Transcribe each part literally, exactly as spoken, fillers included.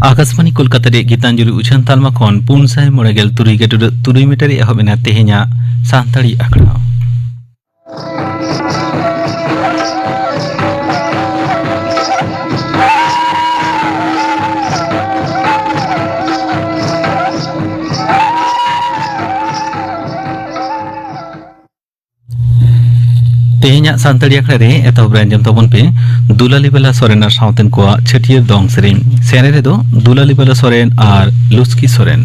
ᱟᱠᱟᱥᱵᱟᱱᱤ ᱠᱳᱞᱠᱟᱛᱟ ᱨᱮᱭᱟᱜ ᱜᱤᱛᱟᱧᱡᱚᱞᱤ ᱩᱪᱷᱟᱹᱱ ᱛᱟᱞᱢᱟ ᱠᱷᱚᱱ ᱯᱩᱱ ᱥᱟᱭ ᱢᱚᱬᱮ ᱜᱮᱞ ᱛᱩᱨᱩᱭ ᱜᱟᱹᱴᱩᱰᱟᱹᱜ ᱛᱩᱨᱩᱭ ᱢᱤᱴᱟᱨ ᱨᱮ ᱮᱦᱚᱵ ᱮᱱᱟ ᱛᱮᱦᱮᱧᱟᱜ ᱥᱟᱱᱛᱟᱲᱤ ᱟᱠᱷᱲᱟ᱾ ᱛᱮᱦᱮᱧᱟᱜ ᱥᱟᱱᱛᱟᱲᱤ ᱟᱠᱷᱲᱟ ᱨᱮ ᱮᱛᱚᱦᱚᱵ ᱨᱮ ᱟᱸᱡᱚᱢ ᱛᱟᱵᱚᱱ ᱯᱮ ᱫᱩᱞᱟᱞᱤ ᱵᱟᱞᱟ ᱥᱚᱨᱮᱱ ᱟᱨ ᱥᱟᱶᱛᱮᱱ ᱠᱚᱣᱟᱜ ᱪᱷᱟᱹᱴᱭᱟᱹᱨ ᱫᱚᱝ ᱥᱮᱨᱮᱧ᱾ ᱥᱮᱨᱮᱧ ᱨᱮᱫᱚ ᱫᱩᱞᱟᱞᱤ ᱵᱟᱞᱟ ᱥᱚᱨᱮᱱ ᱟᱨ ᱞᱩᱥᱠᱤ ᱥᱚᱨᱮᱱ᱾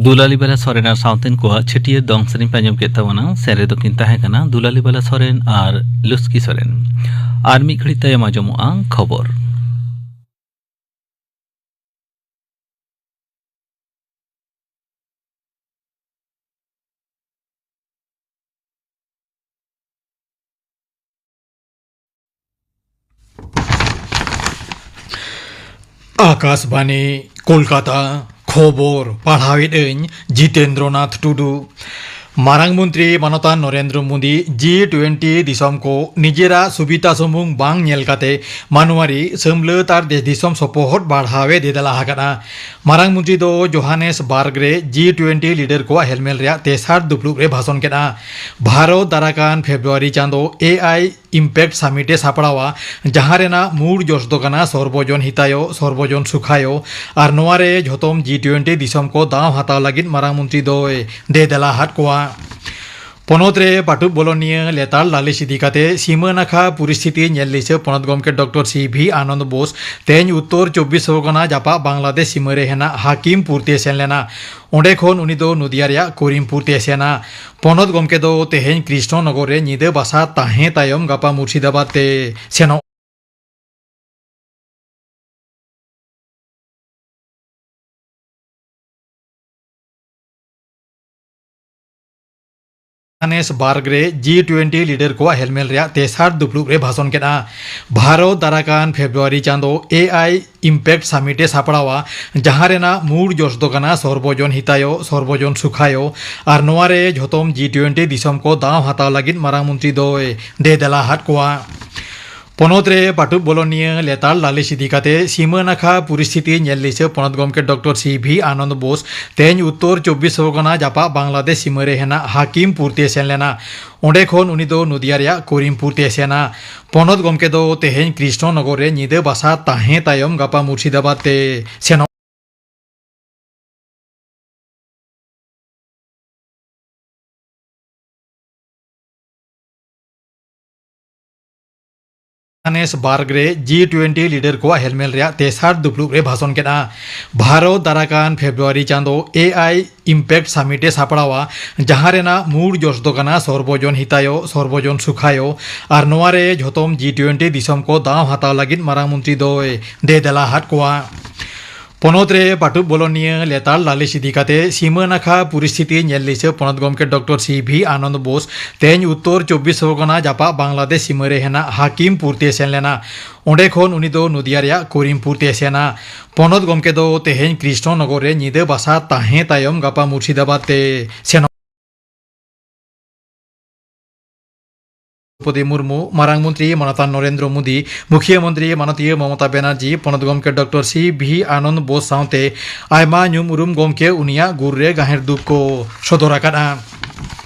ᱫᱩᱞᱟᱞᱤ ᱵᱟᱞᱟ ᱥᱚᱨᱮᱱ ᱟᱨ ᱥᱟᱶᱛᱮᱱ ᱠᱚᱣᱟᱜ ᱪᱷᱟᱹᱴᱭᱟᱹᱨ ᱫᱚᱝ ᱥᱮᱨᱮᱧ ᱯᱮ ᱟᱸᱡᱚᱢ ᱠᱮᱫ ᱛᱟᱵᱚᱱᱟ᱾ ᱥᱮᱨᱮᱧ ᱫᱚᱠᱤᱱ ᱛᱟᱦᱮᱸ ᱠᱟᱱᱟ ᱫᱩᱞᱟᱞᱤ ᱵᱟᱞᱟ ᱥᱚᱨᱮᱱ ᱟᱨ ᱞᱩᱥᱠᱤ ᱥᱚᱨᱮᱱ᱾ ᱟᱨ ᱢᱤᱫ ᱜᱷᱟᱹᱲᱤᱡ ᱛᱟᱭᱚᱢ ᱟᱸᱡᱚᱢᱚᱜᱼᱟ ᱠᱷᱚᱵᱚᱨ᱾ ᱟᱠᱟᱥᱵᱟᱱᱤ, ᱠᱳᱞᱠᱟᱛᱟ᱾ ᱠᱷᱚᱵᱚᱨ ᱯᱟᱲᱦᱟᱣᱮᱫ ᱟᱹᱧ ᱡᱤᱛᱮᱱᱫᱨᱚᱱᱟᱛᱷ ᱴᱩᱰᱩ᱾ ᱢᱟᱨᱟᱝ ᱢᱚᱱᱛᱨᱤ ᱢᱟᱱᱚᱛᱟᱱ ᱱᱚᱨᱮᱱᱫᱨᱚ ᱢᱳᱫᱤ ᱡᱤ ᱴᱩᱭᱮᱱᱴᱤ ᱫᱤᱥᱚᱢ ᱠᱚ ᱱᱤᱡᱮᱨᱟᱜ ᱥᱩᱵᱤᱛᱟ ᱥᱩᱢᱩᱝ ᱵᱟᱝ ᱧᱮᱞ ᱠᱟᱛᱮ ᱢᱟᱱᱣᱟᱨᱤ ᱥᱟᱹᱢᱞᱟᱹᱛ ᱟᱨ ᱫᱮᱥ ᱫᱤᱥᱚᱢ ᱥᱚᱯᱚᱦᱚᱫ ᱵᱟᱲᱦᱟᱣ ᱮ ᱫᱮᱫᱟᱞᱟ ᱟᱠᱟᱫᱼᱟ᱾ ᱢᱟᱨᱟᱝ ᱢᱚᱱᱛᱨᱤ ᱫᱚ ᱡᱳᱦᱟᱱᱮᱥᱵᱟᱨᱜᱽ ᱨᱮ ᱡᱤ ᱴᱩᱭᱮᱱᱴᱤ ᱞᱤᱰᱟᱨ ᱠᱚᱣᱟᱜ ᱦᱮᱞᱢᱮᱞ ᱨᱮᱭᱟᱜ ᱛᱮᱥᱟᱨ ᱫᱩᱯᱲᱩᱵ ᱨᱮ ᱵᱷᱟᱥᱚᱱ ᱠᱮᱫᱼᱟ᱾ ᱵᱷᱟᱨᱚᱛ ᱫᱟᱨᱟᱠᱟᱱ ᱯᱷᱮᱵᱽᱨᱩᱣᱟᱨᱤ ᱪᱟᱸᱫᱚ ᱮ ᱟᱭ ᱤᱢᱯᱮᱠᱴ ᱥᱟᱢᱤᱴ ᱮ ᱥᱟᱯᱲᱟᱣᱟ, ᱡᱟᱦᱟᱸ ᱨᱮᱱᱟᱜ ᱢᱩᱲ ᱡᱚᱥ ᱫᱚ ᱠᱟᱱᱟ ᱥᱚᱨᱵᱚᱡᱚᱱ ᱦᱤᱛᱟᱭᱚ, ᱥᱚᱨᱵᱚᱡᱚᱱ ᱥᱩᱠᱷᱟᱭᱚ, ᱟᱨ ᱱᱚᱣᱟ ᱨᱮ ᱡᱷᱚᱛᱚᱢ ᱡᱤ ᱴᱩᱭᱮᱱᱴᱤ ᱫᱤᱥᱚᱢ ᱠᱚ ᱫᱟᱣ ᱦᱟᱛᱟᱣ ᱞᱟᱹᱜᱤᱫ ᱢᱟᱨᱟᱝ ᱢᱚᱱᱛᱨᱤ ᱫᱚᱭ ᱫᱮ ᱫᱮᱞᱟ ᱟᱫ ᱠᱚᱣᱟ᱾ ᱯᱚᱱᱚᱛ ᱨᱮ ᱯᱟᱹᱴᱩᱵ ᱵᱚᱞᱚᱱᱤᱭᱟᱹ ᱞᱮᱛᱟᱲ ᱞᱟᱹᱞᱤᱥ ᱤᱫᱤ ᱠᱟᱛᱮ ᱥᱤᱢᱟᱹ ᱱᱟᱠᱷᱟ ᱯᱚᱨᱤᱥᱛᱷᱤᱛᱤ ᱧᱮᱞ ᱫᱤᱥᱟᱹ ᱯᱚᱱᱚᱛ ᱜᱚᱢᱠᱮ ᱰᱚᱠᱴᱚᱨ ᱥᱤ ᱵᱷᱤ ᱟᱱᱚᱱᱫ ᱵᱳᱥ ᱛᱮᱦᱮᱧ ᱩᱛᱛᱚᱨ ᱪᱚᱵᱵᱤᱥ ᱯᱚᱨᱜᱚᱱᱟ ᱡᱟᱯᱟᱜ ᱵᱟᱝᱞᱟᱫᱮᱥ ᱥᱤᱢᱟᱹ ᱨᱮ ᱦᱮᱱᱟᱜ ᱦᱟᱠᱤᱢᱯᱩᱨ ᱛᱮ ᱥᱮᱱ ᱞᱮᱱᱟ᱾ ᱚᱸᱰᱮ ᱠᱷᱚᱱ ᱩᱱᱤ ᱫᱚ ᱱᱚᱫᱤᱭᱟ ᱨᱮᱭᱟᱜ ᱠᱚᱨᱤᱢᱯᱩᱨ ᱛᱮ ᱥᱮᱱᱟ᱾ ᱯᱚᱱᱚᱛ ᱜᱚᱢᱠᱮ ᱫᱚ ᱛᱮᱦᱮᱧ ᱠᱨᱤᱥᱱᱚᱱᱚᱜᱚᱨ ᱨᱮ ᱧᱤᱫᱟᱹ ᱵᱟᱥᱟ ᱛᱟᱦᱮᱸ ᱛᱟᱭᱚᱢ ᱜᱟᱯᱟ ᱢᱩᱨᱥᱤᱫᱟᱵᱟᱫᱽ ᱛᱮ ᱥᱮᱱᱚᱜ᱾ ᱡᱳᱦᱟᱱᱮᱥᱵᱟᱨᱜᱽ ᱨᱮ ᱡᱤ ᱴᱩᱭᱮᱱᱴᱤ ᱞᱤᱰᱟᱨ ᱠᱚᱣᱟᱜ ᱦᱮᱞᱢᱮᱞ ᱨᱮᱭᱟᱜ ᱛᱮᱥᱟᱨ ᱫᱩᱯᱲᱩᱵ ᱨᱮ ᱵᱷᱟᱥᱚᱱ ᱠᱮᱫᱼᱟ᱾ ᱵᱷᱟᱨᱚᱛ ᱫᱟᱨᱟᱠᱟᱱ ᱯᱷᱮᱵᱽᱨᱩᱣᱟᱨᱤ ᱪᱟᱸᱫᱚ ᱮ ᱟᱭ ᱤᱢᱯᱮᱠᱴ ᱥᱟᱢᱤᱴ ᱮ ᱥᱟᱯᱲᱟᱣᱟ, ᱡᱟᱦᱟᱸ ᱨᱮᱱᱟᱜ ᱢᱩᱲ ᱡᱚᱥ ᱫᱚ ᱠᱟᱱᱟ ᱥᱚᱨᱵᱚᱡᱚᱱ ᱦᱤᱛᱟᱭᱚ, ᱥᱚᱨᱵᱚᱡᱚᱱ ᱥᱩᱠᱷᱟᱭᱚ, ᱟᱨ ᱱᱚᱣᱟ ᱨᱮ ᱡᱷᱚᱛᱚᱢ ᱡᱤ ᱴᱩᱭᱮᱱᱴᱤ ᱫᱤᱥᱚᱢ ᱠᱚ ᱫᱟᱣ ᱦᱟᱛᱟᱣ ᱞᱟᱹᱜᱤᱫ ᱢᱟᱨᱟᱝ ᱢᱚᱱᱛᱨᱤ ᱫᱚᱭ ᱫᱮ ᱫᱮᱞᱟ ᱟᱫ ᱠᱚᱣᱟ᱾ ᱯᱚᱱᱚᱛ ᱨᱮ ᱯᱟᱹᱴᱩᱵ ᱵᱚᱞᱚᱱᱤᱭᱟᱹ ᱞᱮᱛᱟᱲ ᱞᱟᱹᱞᱤᱥ ᱤᱫᱤ ᱠᱟᱛᱮ ᱥᱤᱢᱟᱹ ᱱᱟᱠᱷᱟ ᱯᱚᱨᱤᱥᱛᱷᱤᱛᱤ ᱧᱮᱞ ᱫᱤᱥᱟᱹ ᱯᱚᱱᱚᱛ ᱜᱚᱢᱠᱮ ᱰᱚᱠᱴᱚᱨ ᱥᱤ ᱵᱷᱤ ᱟᱱᱚᱱᱫ ᱵᱳᱥ ᱛᱮᱦᱮᱧ ᱩᱛᱛᱚᱨ ᱪᱚᱵᱵᱤᱥ ᱯᱚᱨᱜᱚᱱᱟ ᱡᱟᱯᱟᱜ ᱵᱟᱝᱞᱟᱫᱮᱥ ᱥᱤᱢᱟᱹ ᱨᱮ ᱦᱮᱱᱟᱜ ᱦᱟᱠᱤᱢᱯᱩᱨ ᱛᱮ ᱥᱮᱱ ᱞᱮᱱᱟ᱾ ᱚᱸᱰᱮ ᱠᱷᱚᱱ ᱩᱱᱤ ᱫᱚ ᱱᱚᱫᱤᱭᱟ ᱨᱮᱭᱟᱜ ᱠᱚᱨᱤᱢᱯᱩᱨ ᱛᱮ ᱥᱮᱱᱟ᱾ ᱯᱚᱱᱚᱛ ᱜᱚᱢᱠᱮ ᱫᱚ ᱛᱮᱦᱮᱧ ᱠᱨᱤᱥᱱᱚᱱᱚᱜᱚᱨ ᱨᱮ ᱧᱤᱫᱟᱹ ᱵᱟᱥᱟ ᱛᱟᱦᱮᱸ ᱛᱟᱭᱚᱢ ᱜᱟᱯᱟ ᱢᱩᱨᱥᱤᱫᱟᱵᱟᱫᱽ ᱛᱮ ᱥᱮᱱᱚᱜ᱾ ᱡᱳᱦᱟᱱᱮᱥᱵᱟᱨᱜᱽ ᱨᱮ ᱡᱤ ᱴᱩᱭᱮᱱᱴᱤ ᱞᱤᱰᱟᱨ ᱠᱚᱣᱟᱜ ᱦᱮᱞᱢᱮᱞ ᱨᱮᱭᱟᱜ ᱛᱮᱥᱟᱨ ᱫᱩᱯᱲᱩᱵ ᱨᱮ ᱵᱷᱟᱥᱚᱱ ᱠᱮᱫᱼᱟ᱾ ᱵᱷᱟᱨᱚᱛ ᱫᱟᱨᱟᱠᱟᱱ ᱯᱷᱮᱵᱽᱨᱩᱣᱟᱨᱤ ᱪᱟᱸᱫᱚ ᱮ ᱟᱭ ᱤᱢᱯᱮᱠᱴ ᱥᱟᱢᱤᱴ ᱮ ᱥᱟᱯᱲᱟᱣᱟ, ᱡᱟᱦᱟᱸ ᱨᱮᱱᱟᱜ ᱢᱩᱲ ᱡᱚᱥ ᱫᱚ ᱠᱟᱱᱟ ᱥᱚᱨᱵᱚᱡᱚᱱ ᱦᱤᱛᱟᱭᱚ, ᱥᱚᱨᱵᱚᱡᱚᱱ ᱥᱩᱠᱷᱟᱭᱚ᱾ ᱟᱨ ᱱᱚᱣᱟ ᱨᱮ ᱡᱷᱚᱛᱚᱢ ᱡᱤ ᱴᱩᱭᱮᱱᱴᱤ ᱫᱤᱥᱚᱢ ᱠᱚ ᱫᱟᱣ ᱦᱟᱛᱟᱣ ᱞᱟᱹᱜᱤᱫ ᱢᱟᱨᱟᱝ ᱢᱚᱱᱛᱨᱤ ᱫᱚᱭ ᱫᱮ ᱫᱮᱞᱟ ᱦᱟᱫ ᱠᱚᱣᱟ᱾ ᱯᱚᱱᱚᱛ ᱨᱮ ᱯᱟᱹᱴᱩᱵ ᱵᱚᱞᱚᱱᱤᱭᱟᱹ ᱞᱮᱛᱟᱲ ᱞᱟᱹᱞᱤᱥ ᱤᱫᱤ ᱠᱟᱛᱮ ᱥᱤᱢᱟᱹ ᱱᱟᱠᱷᱟ ᱯᱚᱨᱤᱥᱛᱷᱤᱛᱤ ᱧᱮᱞ ᱫᱤᱥᱟᱹ ᱯᱚᱱᱚᱛ ᱜᱚᱢᱠᱮ ᱰᱚᱠᱴᱚᱨ ᱥᱤ ᱵᱷᱤ ᱟᱱᱚᱱᱫ ᱵᱳᱥ ᱛᱮᱦᱮᱧ ᱩᱛᱛᱚᱨ ᱪᱚᱵᱵᱤᱥ ᱯᱚᱨᱜᱚᱱᱟ ᱡᱟᱯᱟᱜ ᱵᱟᱝᱞᱟᱫᱮᱥ ᱥᱤᱢᱟᱹ ᱨᱮ ᱦᱮᱱᱟᱜ ᱦᱟᱠᱤᱢᱯᱩᱨ ᱛᱮ ᱥᱮᱱ ᱞᱮᱱᱟ᱾ ᱚᱸᱰᱮ ᱠᱷᱚᱱ ᱩᱱᱤ ᱫᱚ ᱱᱚᱫᱤᱭᱟ ᱨᱮᱭᱟᱜ ᱠᱚᱨᱤᱢᱯᱩᱨ ᱛᱮ ᱥᱮᱱᱟ᱾ ᱯᱚᱱᱚᱛ ᱜᱚᱢᱠᱮ ᱫᱚ ᱛᱮᱦᱮᱧ ᱠᱨᱤᱥᱱᱚᱱᱚᱜᱚᱨ ᱨᱮ ᱧᱤᱫᱟᱹ ᱵᱟᱥᱟ ᱛᱟᱦᱮᱸ ᱛᱟᱭᱚᱢ ᱜᱟᱯᱟ ᱢᱩᱨᱥᱤᱫᱟᱵᱟᱫᱽ ᱛᱮ ᱥᱮᱱᱚᱜ ᱫᱨᱚᱯᱚᱫᱤ ᱢᱩᱨᱢᱩ, ᱢᱟᱨᱟᱝ ᱢᱚᱱᱛᱨᱤ ᱢᱟᱱᱚᱛᱟᱱ ᱱᱚᱨᱮᱱᱫᱨᱚ ᱢᱳᱫᱤ, ᱢᱩᱠᱷᱭᱟᱹ ᱢᱚᱱᱛᱨᱤ ᱢᱟᱱᱚᱛᱤᱭᱟᱹ ᱢᱚᱢᱚᱛᱟ ᱵᱮᱱᱟᱨᱡᱤ, ᱯᱚᱱᱚᱛ ᱜᱚᱢᱠᱮ ᱰᱚᱠᱴᱚᱨ ᱥᱤ ᱵᱷᱤ ᱟᱱᱚᱱᱫ ᱵᱳᱥ ᱥᱟᱶᱛᱮ ᱟᱭᱢᱟ ᱧᱩᱢ ᱩᱨᱩᱢ ᱜᱚᱢᱠᱮ ᱩᱱᱤᱭᱟᱜ ᱜᱩᱨ ᱨᱮ ᱜᱟᱹᱦᱤᱨ ᱫᱩᱠ ᱠᱚ ᱥᱚᱫᱚᱨ ᱟᱠᱟᱫᱼᱟ᱾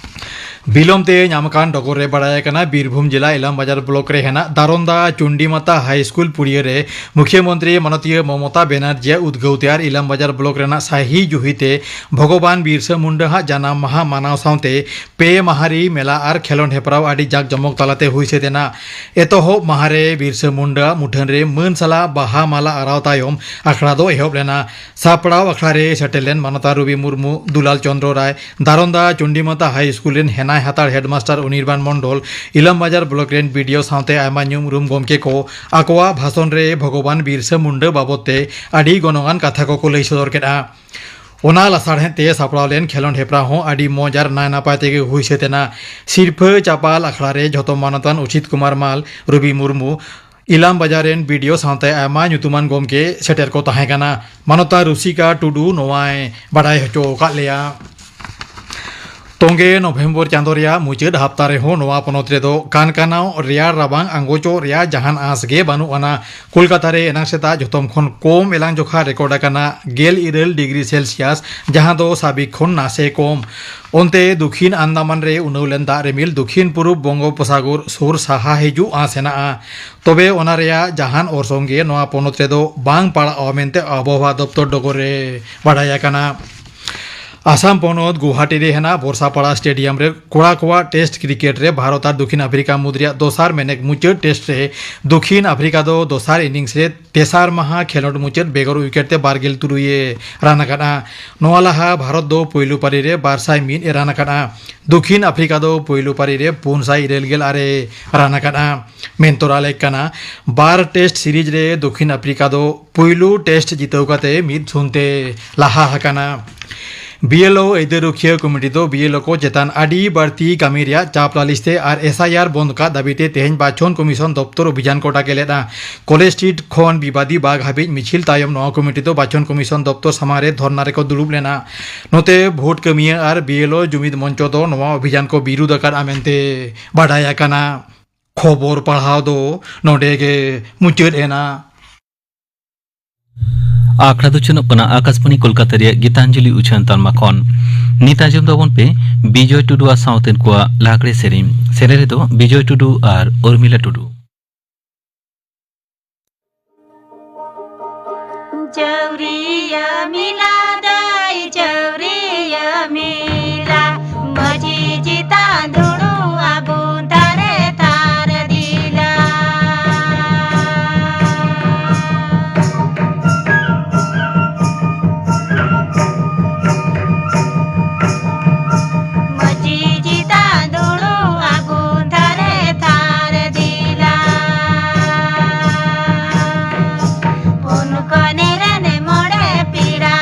ᱵᱤᱞᱚᱢ ᱛᱮ ᱧᱟᱢ ᱟᱠᱟᱱ ᱰᱚᱜᱚᱨ ᱨᱮ ᱵᱟᱲᱟᱭ ᱟᱠᱟᱱᱟ, ᱵᱤᱨᱵᱷᱩᱢ ᱡᱮᱞᱟ ᱤᱞᱟᱢ ᱵᱟᱡᱟᱨ ᱵᱞᱚᱠ ᱨᱮ ᱦᱮᱱᱟᱜ ᱫᱟᱨᱚᱱᱫᱟ ᱪᱩᱱᱰᱤᱢᱟᱛᱟ ᱦᱟᱭ ᱥᱠᱩᱞ ᱯᱩᱲᱤᱭᱟᱹ ᱨᱮ ᱢᱩᱠᱷᱭᱟᱹ ᱢᱚᱱᱛᱨᱤ ᱢᱟᱱᱚᱛᱤᱭᱟᱹ ᱢᱚᱢᱚᱛᱟ ᱵᱮᱱᱟᱨᱡᱤᱭᱟᱜ ᱩᱫᱽᱜᱟᱹᱣ ᱛᱮ ᱟᱨ ᱤᱞᱟᱢ ᱵᱟᱡᱟᱨ ᱵᱞᱚᱠ ᱨᱮᱱᱟᱜ ᱥᱟᱹᱦᱤ ᱡᱩᱦᱤ ᱛᱮ ᱵᱷᱚᱜᱚᱵᱟᱱ ᱵᱤᱨᱥᱟᱹ ᱢᱩᱱᱰᱟᱹ ᱦᱟᱜ ᱡᱟᱱᱟᱢ ᱢᱟᱦᱟ ᱢᱟᱱᱟᱣ ᱥᱟᱶᱛᱮ ᱯᱮ ᱢᱟᱦᱟᱨᱤ ᱢᱮᱞᱟ ᱟᱨ ᱠᱷᱮᱞᱚᱸᱰ ᱦᱮᱯᱨᱟᱣ ᱟᱹᱰᱤ ᱡᱟᱠ ᱡᱚᱢᱚᱠ ᱛᱟᱞᱟᱛᱮ ᱦᱩᱭ ᱥᱟᱹᱛ ᱮᱱᱟ᱾ ᱮᱛᱚᱦᱚᱵ ᱢᱟᱦᱟ ᱨᱮ ᱵᱤᱨᱥᱟᱹ ᱢᱩᱱᱰᱟᱹ ᱢᱩᱴᱷᱟᱹᱱ ᱨᱮ ᱢᱟᱹᱱ ᱥᱟᱞᱟᱜ ᱵᱟᱦᱟ ᱢᱟᱞᱟ ᱟᱨᱟᱣ ᱛᱟᱭᱚᱢ ᱟᱠᱷᱲᱟ ᱫᱚ ᱮᱦᱚᱵ ᱞᱮᱱᱟ᱾ ᱥᱟᱯᱲᱟᱣ ᱟᱠᱷᱲᱟ ᱨᱮ ᱥᱮᱴᱮᱨ ᱞᱮᱱ ᱢᱟᱱᱚᱛᱟᱱ ᱨᱚᱵᱤ ᱢᱩᱨᱢᱩ, ᱫᱩᱞᱟᱞ ᱪᱚᱸᱫᱽᱨᱚ ᱨᱟᱭ, ᱫᱟᱨᱚᱱᱫᱟ ᱪᱚᱱᱰᱤᱢᱟᱛᱟ ᱦᱟᱭ ᱥᱠᱩᱞ ᱨᱮᱱ ᱦᱮᱱᱟᱭ ᱦᱟᱛᱟᱲ ᱦᱮᱰᱢᱟᱥᱴᱟᱨ ᱚᱱᱤᱨᱵᱟᱱ ᱢᱚᱱᱰᱚᱞ, ᱤᱞᱟᱢ ᱵᱟᱡᱟᱨ ᱵᱞᱚᱠ ᱨᱮᱱ ᱵᱤ ᱰᱤ ᱳ ᱥᱟᱶᱛᱮ ᱟᱭᱢᱟ ᱧᱩᱢ ᱩᱨᱩᱢ ᱜᱚᱢᱠᱮ ᱠᱚ ᱟᱠᱚᱣᱟᱜ ᱵᱷᱟᱥᱚᱱ ᱨᱮ ᱵᱷᱚᱜᱚᱵᱟᱱ ᱵᱤᱨᱥᱟᱹ ᱢᱩᱱᱰᱟᱹ ᱵᱟᱵᱚᱛ ᱛᱮ ᱟᱹᱰᱤ ᱜᱚᱱᱚᱝᱟᱱ ᱠᱟᱛᱷᱟ ᱠᱚᱠᱚ ᱞᱟᱹᱭ ᱥᱚᱫᱚᱨ ᱠᱮᱫᱼᱟ᱾ ᱚᱱᱟ ᱞᱟᱥᱟᱲᱦᱮᱫ ᱛᱮ ᱥᱟᱯᱲᱟᱣ ᱞᱮᱱ ᱠᱷᱮᱞᱚᱸᱰ ᱦᱮᱯᱨᱟᱣ ᱦᱚᱸ ᱟᱹᱰᱤ ᱢᱚᱸᱡᱽ ᱟᱨ ᱱᱟᱭ ᱱᱟᱯᱟᱭ ᱛᱮᱜᱮ ᱦᱩᱭ ᱥᱟᱹᱛ ᱮᱱᱟ᱾ ᱥᱤᱨᱯᱷᱟᱹ ᱪᱟᱯᱟᱞ ᱟᱠᱷᱲᱟ ᱨᱮ ᱡᱷᱚᱛᱚ ᱢᱟᱱᱚᱛᱟᱱ ᱚᱥᱤᱛ ᱠᱩᱢᱟᱨ ᱢᱟᱞ, ᱨᱚᱵᱤ ᱢᱩᱨᱢᱩ, ᱤᱞᱟᱢ ᱵᱟᱡᱟᱨ ᱨᱮᱱ ᱵᱤ ᱰᱤ ᱳ ᱥᱟᱶᱛᱮ ᱟᱭᱢᱟ ᱧᱩᱛᱩᱢᱟᱱ ᱜᱚᱢᱠᱮ ᱥᱮᱴᱮᱨ ᱠᱚ ᱛᱟᱦᱮᱸ ᱠᱟᱱᱟ᱾ ᱢᱟᱱᱚᱛᱟᱱ ᱨᱩᱥᱤᱠᱟ ᱴᱩᱰᱩ ᱱᱚᱣᱟᱭ ᱵᱟᱰᱟᱭ ᱦᱚᱪᱚ ᱟᱠᱟᱫ ᱞᱮᱭᱟ᱾ ᱛᱚᱸᱜᱮ ᱱᱚᱵᱷᱮᱢᱵᱚᱨ ᱪᱟᱸᱫᱚ ᱨᱮᱭᱟᱜ ᱢᱩᱪᱟᱹᱫ ᱦᱟᱯᱛᱟ ᱨᱮᱦᱚᱸ ᱱᱚᱣᱟ ᱯᱚᱱᱚᱛ ᱨᱮᱫᱚ ᱠᱟᱱᱠᱟᱱᱟᱣ ᱨᱮᱭᱟᱲ ᱨᱟᱵᱟᱝ ᱟᱸᱜᱚᱪᱚᱜ ᱨᱮᱭᱟᱜ ᱡᱟᱦᱟᱱ ᱟᱸᱥ ᱜᱮ ᱵᱟᱹᱱᱩᱜ ᱟᱱᱟ᱾ ᱠᱳᱞᱠᱟᱛᱟ ᱨᱮ ᱮᱱᱟᱝ ᱥᱮᱛᱟᱜ ᱡᱷᱚᱛᱚᱢ ᱠᱷᱚᱱ ᱠᱚᱢ ᱮᱞᱟᱝ ᱡᱚᱠᱷᱟ ᱨᱮᱠᱚᱨᱰ ᱟᱠᱟᱱᱟ ᱜᱮᱞ ᱤᱨᱟᱹᱞ ᱰᱤᱜᱽᱨᱤ ᱥᱮᱞᱥᱤᱭᱟᱥ, ᱡᱟᱦᱟᱸ ᱫᱚ ᱥᱟᱵᱤᱠ ᱠᱷᱚᱱ ᱱᱟᱥᱮ ᱠᱚᱢ᱾ ᱚᱱᱛᱮ ᱫᱩᱠᱷᱤᱱ ᱟᱱᱫᱟᱢᱟᱱ ᱨᱮ ᱩᱱᱟᱹᱣ ᱞᱮᱱ ᱫᱟᱜ ᱨᱤᱢᱤᱞ ᱫᱩᱠᱷᱤᱱ ᱯᱩᱨᱩᱵ ᱵᱚᱝᱜᱳᱯᱚᱥᱟᱜᱚᱨ ᱥᱩᱨ ᱥᱟᱦᱟ ᱦᱤᱡᱩᱜ ᱟᱸᱥ ᱦᱮᱱᱟᱜᱼᱟ᱾ ᱛᱚᱵᱮ ᱚᱱᱟ ᱨᱮᱭᱟᱜ ᱡᱟᱦᱟᱱ ᱚᱨᱥᱚᱝ ᱜᱮ ᱱᱚᱣᱟ ᱯᱚᱱᱚᱛ ᱨᱮᱫᱚ ᱵᱟᱝ ᱯᱟᱲᱟᱜᱼᱟ ᱢᱮᱱᱛᱮ ᱟᱵᱚᱦᱟᱣᱟ ᱫᱚᱯᱛᱚᱨ ᱰᱚᱜᱚᱨ ᱨᱮ ᱵᱟᱰᱟᱭ ᱟᱠᱟᱱᱟ᱾ ᱟᱥᱟᱢ ᱯᱚᱱᱚᱛ ᱜᱩᱣᱟᱦᱟᱴᱤ ᱨᱮ ᱦᱮᱱᱟᱜ ᱵᱚᱨᱥᱟᱯᱟᱲᱟ ᱥᱴᱮᱰᱤᱭᱟᱢ ᱨᱮ ᱠᱚᱲᱟ ᱠᱚᱣᱟᱜ ᱴᱮᱥᱴ ᱠᱨᱤᱠᱮᱴ ᱨᱮ ᱵᱷᱟᱨᱚᱛ ᱟᱨ ᱫᱚᱠᱷᱤᱱ ᱟᱯᱷᱨᱤᱠᱟ ᱢᱩᱫᱽ ᱨᱮᱭᱟᱜ ᱫᱚᱥᱟᱨ ᱢᱮᱱᱮᱠ ᱢᱩᱪᱟᱹᱫ ᱴᱮᱥᱴ ᱨᱮ ᱫᱚᱠᱷᱤᱱ ᱟᱯᱷᱨᱤᱠᱟ ᱫᱚ ᱫᱚᱥᱟᱨ ᱤᱱᱤᱝᱥ ᱨᱮ ᱛᱮᱥᱟᱨ ᱢᱟᱦᱟ ᱠᱷᱮᱞᱚᱸᱰ ᱢᱩᱪᱟᱹᱫ ᱵᱮᱜᱚᱨ ᱣᱤᱠᱮᱴ ᱛᱮ ᱵᱟᱨ ᱜᱮᱞ ᱛᱩᱨᱩᱭ ᱮ ᱨᱟᱱ ᱟᱠᱟᱫᱼᱟ᱾ ᱱᱚᱣᱟ ᱞᱟᱦᱟ ᱵᱷᱟᱨᱚᱛ ᱫᱚ ᱯᱩᱭᱞᱩ ᱯᱟᱹᱨᱤ ᱨᱮ ᱵᱟᱨ ᱥᱟᱭ ᱢᱤᱫ ᱮ ᱨᱟᱱ ᱟᱠᱟᱫᱼᱟ᱾ ᱫᱚᱠᱷᱤᱱ ᱟᱯᱷᱨᱤᱠᱟ ᱫᱚ ᱯᱩᱭᱞᱩ ᱯᱟᱹᱨᱤ ᱨᱮ ᱯᱩᱱ ᱥᱟᱭ ᱤᱨᱟᱹᱞ ᱜᱮᱞ ᱟᱨᱮ ᱨᱟᱱ ᱟᱠᱟᱫᱼᱟ᱾ ᱢᱮᱱ ᱛᱚᱨᱟ ᱞᱮᱠ ᱠᱟᱱᱟ, ᱵᱟᱨ ᱴᱮᱥᱴ ᱥᱤᱨᱤᱡᱽ ᱨᱮ ᱫᱚᱠᱷᱤᱱ ᱟᱯᱷᱨᱤᱠᱟ ᱫᱚ ᱯᱩᱭᱞᱩ ᱴᱮᱥᱴ ᱡᱤᱛᱟᱹᱣ ᱠᱟᱛᱮ ᱢᱤᱫ ᱥᱩᱱ ᱛᱮ ᱞᱟᱦᱟ ᱟᱠᱟᱱᱟ᱾ ᱵᱤ ᱮᱞ ᱳ ᱟᱹᱭᱫᱟᱹᱨ ᱨᱩᱠᱷᱤᱭᱟᱹ ᱠᱚᱢᱤᱴᱤ ᱫᱚ ᱵᱤ ᱮᱞ ᱳ ᱠᱚ ᱪᱮᱛᱟᱱ ᱟᱹᱰᱤ ᱵᱟᱹᱲᱛᱤ ᱠᱟᱹᱢᱤ ᱨᱮᱭᱟᱜ ᱪᱟᱯ ᱞᱟᱹᱞᱤᱥ ᱛᱮ ᱟᱨ ᱮᱥ ᱟᱭ ᱟᱨ ᱵᱚᱱᱫ ᱠᱟᱜ ᱫᱟᱹᱵᱤ ᱛᱮ ᱛᱮᱦᱮᱧ ᱵᱟᱪᱷᱚᱱ ᱠᱚᱢᱤᱥᱚᱱ ᱫᱚᱯᱛᱚᱨ ᱚᱵᱷᱤᱡᱟᱱ ᱠᱚ ᱰᱟᱠᱮ ᱞᱮᱫᱼᱟ᱾ ᱠᱚᱞᱮᱡᱽ ᱥᱴᱨᱤᱴ ᱠᱷᱚᱱ ᱵᱤᱵᱟᱫᱤ ᱵᱟᱜᱽ ᱦᱟᱹᱵᱤᱡ ᱢᱤᱪᱷᱤᱞ ᱛᱟᱭᱚᱢ ᱱᱚᱣᱟ ᱠᱚᱢᱤᱴᱤ ᱫᱚ ᱵᱟᱪᱷᱚᱱ ᱠᱚᱢᱤᱥᱚᱱ ᱫᱚᱯᱛᱚᱨ ᱥᱟᱢᱟᱝ ᱨᱮ ᱫᱷᱚᱨᱱᱟ ᱨᱮᱠᱚ ᱫᱩᱲᱩᱵ ᱞᱮᱱᱟ᱾ ᱱᱚᱛᱮ ᱵᱷᱳᱴ ᱠᱟᱹᱢᱤᱭᱟᱹ ᱟᱨ ᱵᱤ ᱮᱞ ᱳ ᱡᱩᱢᱤᱫ ᱢᱚᱧᱪᱚ ᱫᱚ ᱱᱚᱣᱟ ᱚᱵᱷᱤᱡᱟᱱ ᱠᱚ ᱵᱤᱨᱩᱫᱷ ᱟᱠᱟᱫᱼᱟ ᱢᱮᱱᱛᱮ ᱵᱟᱰᱟᱭ ᱟᱠᱟᱱᱟ᱾ ᱠᱷᱚᱵᱚᱨ ᱯᱟᱲᱦᱟᱣ ᱫᱚ ᱱᱚᱰᱮ ᱜᱮ ᱢᱩᱪᱟᱹᱫ ᱮᱱᱟ᱾ ᱟᱠᱷᱲᱟ ᱫᱚ ᱪᱟᱞᱟᱜ ᱠᱟᱱᱟ ᱟᱠᱟᱥᱵᱟᱬᱤ ᱠᱳᱞᱠᱟᱛᱟ ᱨᱮᱭᱟᱜ ᱜᱤᱛᱟᱧᱡᱚᱞᱤ ᱩᱪᱷᱟᱹᱱ ᱛᱟᱞᱢᱟ ᱠᱷᱚᱱ᱾ ᱱᱤᱛ ᱟᱸᱡᱚᱢ ᱛᱟᱵᱚᱱ ᱯᱮ ᱵᱤᱡᱚᱭ ᱴᱩᱰᱩ ᱟᱨ ᱥᱟᱶᱛᱮᱱ ᱠᱚᱣᱟᱜ ᱞᱟᱜᱽᱲᱮ ᱥᱮᱨᱮᱧ᱾ ᱥᱮᱨᱮᱧ ᱨᱮᱫᱚ ᱵᱤᱡᱚᱭ ᱴᱩᱰᱩ ᱟᱨ ᱩᱨᱢᱤᱞᱟ ᱴᱩᱰᱩ᱾ ᱪᱟᱹᱣᱨᱤᱭᱟᱹ ᱢᱮᱞᱟ ᱫᱟᱹᱭ, ᱪᱟᱹᱣᱨᱤᱭᱟᱹ ᱢᱮᱞᱟ, ᱢᱟᱹᱡᱷᱤ ᱪᱮᱛᱟᱱ ᱫᱩᱲᱩᱵ ᱟᱹᱜᱩ ᱛᱟᱨᱮ ᱛᱟᱨ ᱫᱤᱞᱟ᱾ ᱢᱟᱹᱡᱷᱤ ᱪᱮᱛᱟᱱ ᱫᱩᱲᱩᱵ ᱟᱹᱜᱩ ᱛᱟᱨᱮ ᱛᱟᱨ ᱫᱤᱞᱟ᱾ ᱯᱩᱱ ᱠᱚᱱᱮ ᱨᱮᱱ ᱢᱚᱬᱮ ᱯᱮᱲᱟ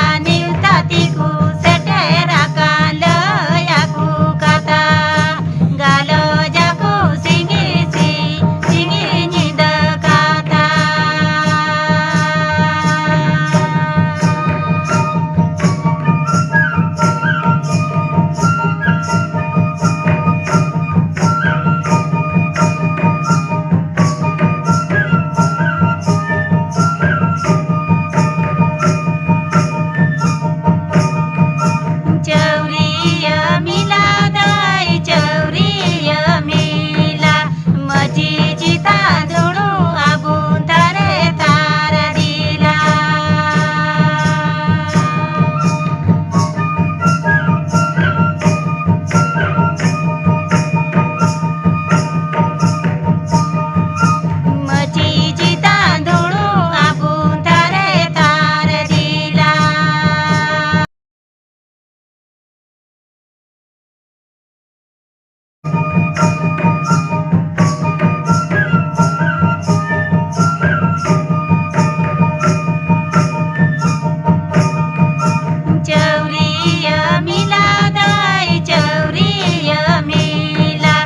ᱪᱟᱹᱣᱨᱤᱭᱟᱹ ᱢᱮᱞᱟ ᱫᱟᱹᱭ, ᱪᱟᱹᱣᱨᱤᱭᱟᱹ ᱢᱮᱞᱟ,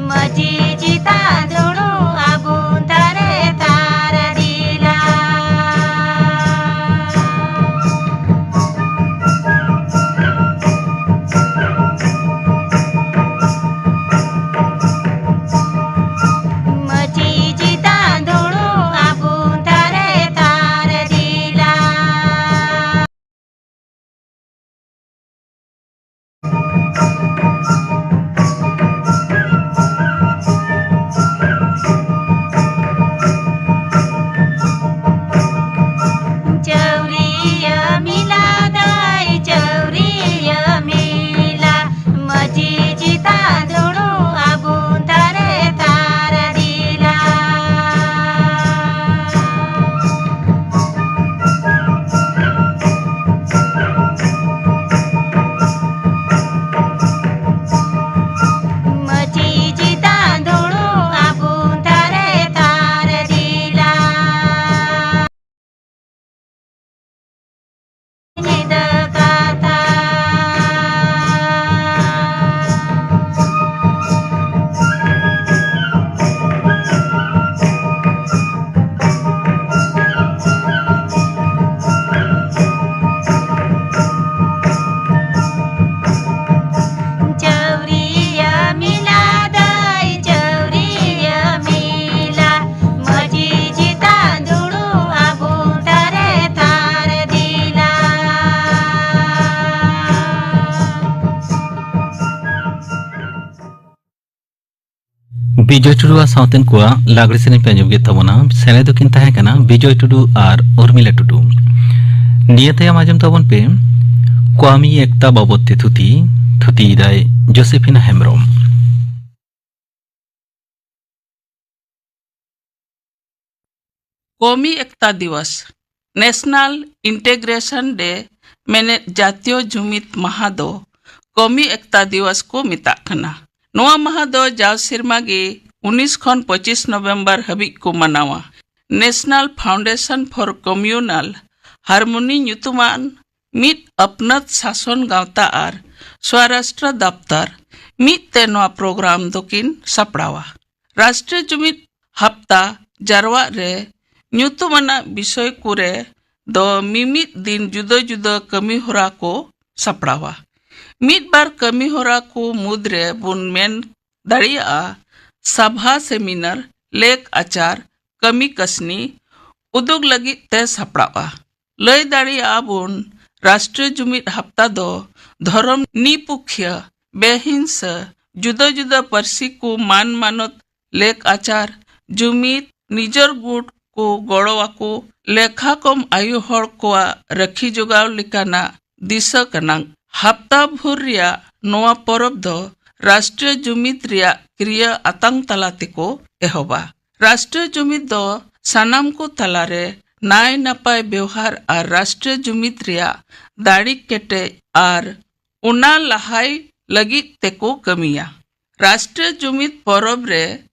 ᱢᱟᱹᱡᱷᱤ ᱪᱮᱛᱟᱱ ᱫᱩᱲᱩᱵ ᱟᱵᱚᱱ ᱛᱷᱟᱨᱮ ᱛᱷᱟᱨ ᱫᱤᱞᱟ᱾ ᱢᱟᱹᱡᱷᱤ ᱪᱮᱛᱟᱱ ᱫᱩᱲᱩᱵ ᱟᱵᱚᱱ ᱛᱷᱟᱨᱮ ᱛᱷᱟᱨ ᱫᱤᱞᱟ᱾ ᱪᱟᱹᱣᱨᱤᱭᱟᱹ ᱢᱮᱞᱟ ᱫᱟᱹᱭ, ᱪᱟᱹᱣᱨᱤᱭᱟᱹ ᱢᱮᱞᱟ, ᱢᱟᱹᱡᱷᱤ ᱪᱮᱛᱟᱱ ᱫᱩᱲᱩᱵ ᱟᱵᱚᱱ ᱛᱷᱟᱨᱮ ᱛᱷᱟᱨ ᱫᱤᱞᱟ᱾ ᱢᱟᱹᱡᱷᱤ ᱪᱮᱛᱟᱱ ᱫᱩᱲᱩᱵ ᱟᱵᱚᱱ ᱛᱷᱟᱨᱮ ᱛᱷᱟᱨ ᱫᱤᱞᱟ᱾ ᱧᱤᱫᱟᱹ ᱠᱟᱛᱷᱟ᱾ ᱪᱟᱹᱣᱨᱤᱭᱟᱹ ᱢᱮᱞᱟ ᱫᱟᱹᱭ, ᱪᱟᱹᱣᱨᱤᱭᱟᱹ ᱢᱮᱞᱟ, ᱢᱟᱹᱡᱷᱤ ᱪᱮᱛᱟᱱ ᱫᱩᱲᱩᱵ ᱟᱵᱚᱱ ᱛᱷᱟᱨᱮ ᱛᱷᱟᱨ ᱫᱤᱞᱟ᱾ ᱵᱤᱡᱚᱭ ᱴᱩᱰᱩᱣᱟᱜ ᱥᱟᱶᱛᱮᱱ ᱠᱚᱣᱟᱜ ᱞᱟᱜᱽᱲᱮ ᱥᱮᱨᱮᱧ ᱯᱮ ᱟᱸᱡᱚᱢ ᱠᱮᱫ ᱛᱟᱵᱚᱱᱟ᱾ ᱥᱮᱨᱮᱧ ᱫᱚᱠᱤᱱ ᱛᱟᱦᱮᱸ ᱠᱟᱱᱟ ᱵᱤᱡᱚᱭ ᱴᱩᱰᱩ ᱟᱨ ᱩᱨᱢᱤᱞᱟ ᱴᱩᱰᱩ᱾ ᱱᱤᱭᱟᱹ ᱛᱟᱭᱚᱢ ᱟᱸᱡᱚᱢ ᱛᱟᱵᱚᱱ ᱯᱮ ᱠᱚᱢᱤ ᱮᱠᱛᱟ ᱵᱟᱵᱚᱫ ᱛᱮ ᱛᱷᱩᱛᱤ, ᱛᱷᱩᱛᱤᱭᱮᱫᱟᱭ ᱡᱳᱥᱮᱯᱷᱤᱱᱟ ᱦᱮᱢᱵᱨᱚᱢ᱾ ᱠᱚᱢᱤ ᱮᱠᱛᱟ ᱫᱤᱣᱟᱥ, National Integration Day, ᱢᱮᱱᱮᱫ ᱡᱟᱛᱤᱭᱚ ᱡᱩᱢᱤᱫ ᱢᱟᱦᱟ ᱫᱚ ᱠᱚᱢᱤ ᱮᱠᱛᱟ ᱫᱤᱣᱟᱥ ᱠᱚ ᱢᱮᱛᱟᱜ ᱠᱟᱱᱟ᱾ ᱱᱚᱣᱟ ᱢᱟᱦᱟ ᱫᱚ ᱡᱟᱣ ᱥᱮᱨᱢᱟ ᱜᱮ ᱩᱱᱤᱥ ᱠᱷᱚᱱ ᱯᱚᱸᱪᱤᱥ ᱱᱚᱵᱷᱮᱢᱵᱚᱨ ᱦᱟᱹᱵᱤᱡ ᱠᱚ ᱢᱟᱱᱟᱣᱟ᱾ National Foundation for Communal Harmony ᱧᱩᱛᱩᱢᱟᱱ ᱢᱤᱫ ᱟᱹᱯᱱᱟᱹᱛ ᱥᱟᱥᱚᱱ ᱜᱟᱶᱛᱟ ᱟᱨ ᱥᱣᱟᱨᱟᱥᱴᱨᱚ ᱫᱟᱯᱛᱟᱨ ᱢᱤᱫ ᱛᱮ ᱱᱚᱣᱟ ᱯᱨᱳᱜᱨᱟᱢ ᱫᱚᱠᱤᱱ ᱥᱟᱯᱲᱟᱣᱟ᱾ ᱨᱟᱥᱴᱨᱤᱭᱚ ᱡᱩᱢᱤᱫ ᱦᱟᱯᱛᱟ ᱡᱟᱨᱣᱟᱜ ᱨᱮ ᱧᱩᱛᱩᱢ ᱟᱱᱟᱜ ᱵᱤᱥᱚᱭ ᱠᱚᱨᱮ ᱫᱚ ᱢᱤᱢᱤᱫ ᱫᱤᱱ ᱡᱩᱫᱟᱹ ᱡᱩᱫᱟᱹ ᱠᱟᱹᱢᱤ ᱦᱚᱨᱟ ᱠᱚ ᱥᱟᱯᱲᱟᱣᱟ᱾ ᱢᱤᱫ ᱵᱟᱨ ᱠᱟᱹᱢᱤ ᱦᱚᱨᱟ ᱠᱚ ᱢᱩᱫᱽ ᱨᱮ ᱵᱚᱱ ᱢᱮᱱ ᱫᱟᱲᱮᱭᱟᱜᱼᱟ, ᱥᱟᱵᱷᱟ, ᱥᱮᱢᱤᱱᱟᱨ, ᱞᱮᱠ ᱟᱪᱟᱨ, ᱠᱟᱹᱢᱤ ᱠᱟᱹᱥᱱᱤ ᱩᱫᱩᱜ ᱞᱟᱹᱜᱤᱫ ᱛᱮ ᱥᱟᱯᱲᱟᱣᱟ᱾ ᱞᱟᱹᱭ ᱫᱟᱲᱮᱭᱟᱜᱼᱟ ᱵᱚᱱ, ᱨᱟᱥᱴᱨᱤᱭᱚ ᱡᱩᱢᱤᱫ ᱦᱟᱯᱛᱟ ᱫᱚ ᱫᱷᱚᱨᱚᱢ ᱱᱤᱯᱩᱠᱷᱤᱭᱟᱹ, ᱵᱮᱦᱤᱝᱥᱟᱹ, ᱡᱩᱫᱟᱹ ᱡᱩᱫᱟᱹ ᱯᱟᱹᱨᱥᱤ ᱠᱚ ᱢᱟᱱ ᱢᱟᱱᱚᱛ, ᱞᱮᱠ ᱟᱪᱟᱨ, ᱡᱩᱢᱤᱫ, ᱱᱤᱡᱚᱨ ᱜᱩᱴ ᱠᱚ ᱜᱚᱲᱚ ᱟᱠᱚ, ᱞᱮᱠᱷᱟ ᱠᱚᱢ ᱟᱭᱳ ᱦᱚᱲ ᱠᱚᱣᱟᱜ ᱨᱟᱹᱠᱷᱤ ᱡᱚᱜᱟᱣ ᱞᱮᱠᱟᱱᱟᱜ ᱫᱤᱥᱟᱹ ᱠᱟᱱᱟ᱾ ᱦᱟᱯᱛᱟ ᱵᱷᱳᱨ ᱨᱮᱭᱟᱜ ᱱᱚᱣᱟ ᱯᱚᱨᱚᱵᱽ ᱫᱚ ᱨᱟᱥᱴᱨᱤᱭᱚ ᱡᱩᱢᱤᱫ ᱨᱮᱭᱟᱜ ᱠᱨᱤᱭᱟᱹ ᱟᱛᱟᱝ ᱛᱟᱞᱟ ᱛᱮᱠᱚ ᱮᱦᱚᱵᱟ᱾ ᱨᱟᱥᱴᱨᱤᱭᱚ ᱡᱩᱢᱤᱫ ᱫᱚ ᱥᱟᱱᱟᱢ ᱠᱚ ᱛᱟᱞᱟᱨᱮ ᱱᱟᱭ ᱱᱟᱯᱟᱭ ᱵᱮᱣᱦᱟᱨ ᱟᱨ ᱨᱟᱥᱴᱨᱤᱭᱚ ᱡᱩᱢᱤᱫ ᱨᱮᱭᱟᱜ ᱫᱟᱲᱮ ᱠᱮᱴᱮᱡ ᱟᱨ ᱚᱱᱟ ᱞᱟᱦᱟᱭ ᱞᱟᱹᱜᱤᱫ ᱛᱮᱠᱚ ᱠᱟᱹᱢᱤᱭᱟ᱾ ᱨᱟᱥᱴᱨᱤᱭᱚ ᱡᱩᱢᱤᱫ ᱯᱚᱨᱚᱵᱽ ᱨᱮ